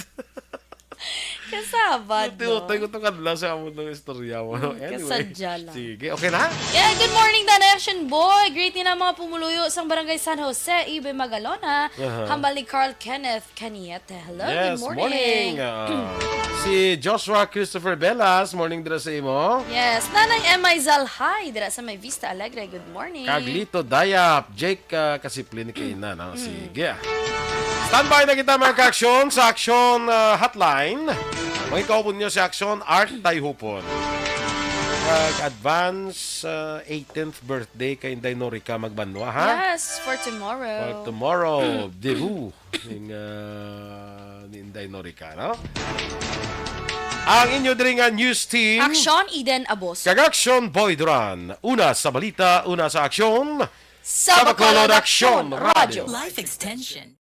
Kasabat, no? Utay ko itong kadla sa amo ng istorya mo. Mm, Anyway, kasadya lang. Sige, okay na? Yeah, good morning, Danay Action Boy. Greet ni na mga pumuluyo sang Barangay San Jose, Ibay Magalona. Aha. Hambal ni Carl Kenneth Cañete. Hello, Yes, good morning. morning. Ah, si Joshua Christopher Velas, morning dira sa imo. Yes, Nanay M I Zalhay, dira sa may Vista Alegre. Good morning. Kag Lito Dayap, Jake, ah, Kasiplin ni Kaina, no? Mm. Sige. Standby na kita, mga ka-aksyon, sa Aksyon, ah, Hotline. Mga kaupon nyo si Aksyon, Art Tayhupon. Kag advance, ah, eighteenth birthday kay Inday Norica Magbanwa, ha? Yes, for tomorrow. For tomorrow, debut. Ning, ah, ni Inday Norica, no? Ang inyo diri nga news team. Aksyon, Eden Abos. Kag Aksyon, Boy Duran. Una sa balita, una sa aksyon. Sa Bacolod Aksyon Radyo. Life extension.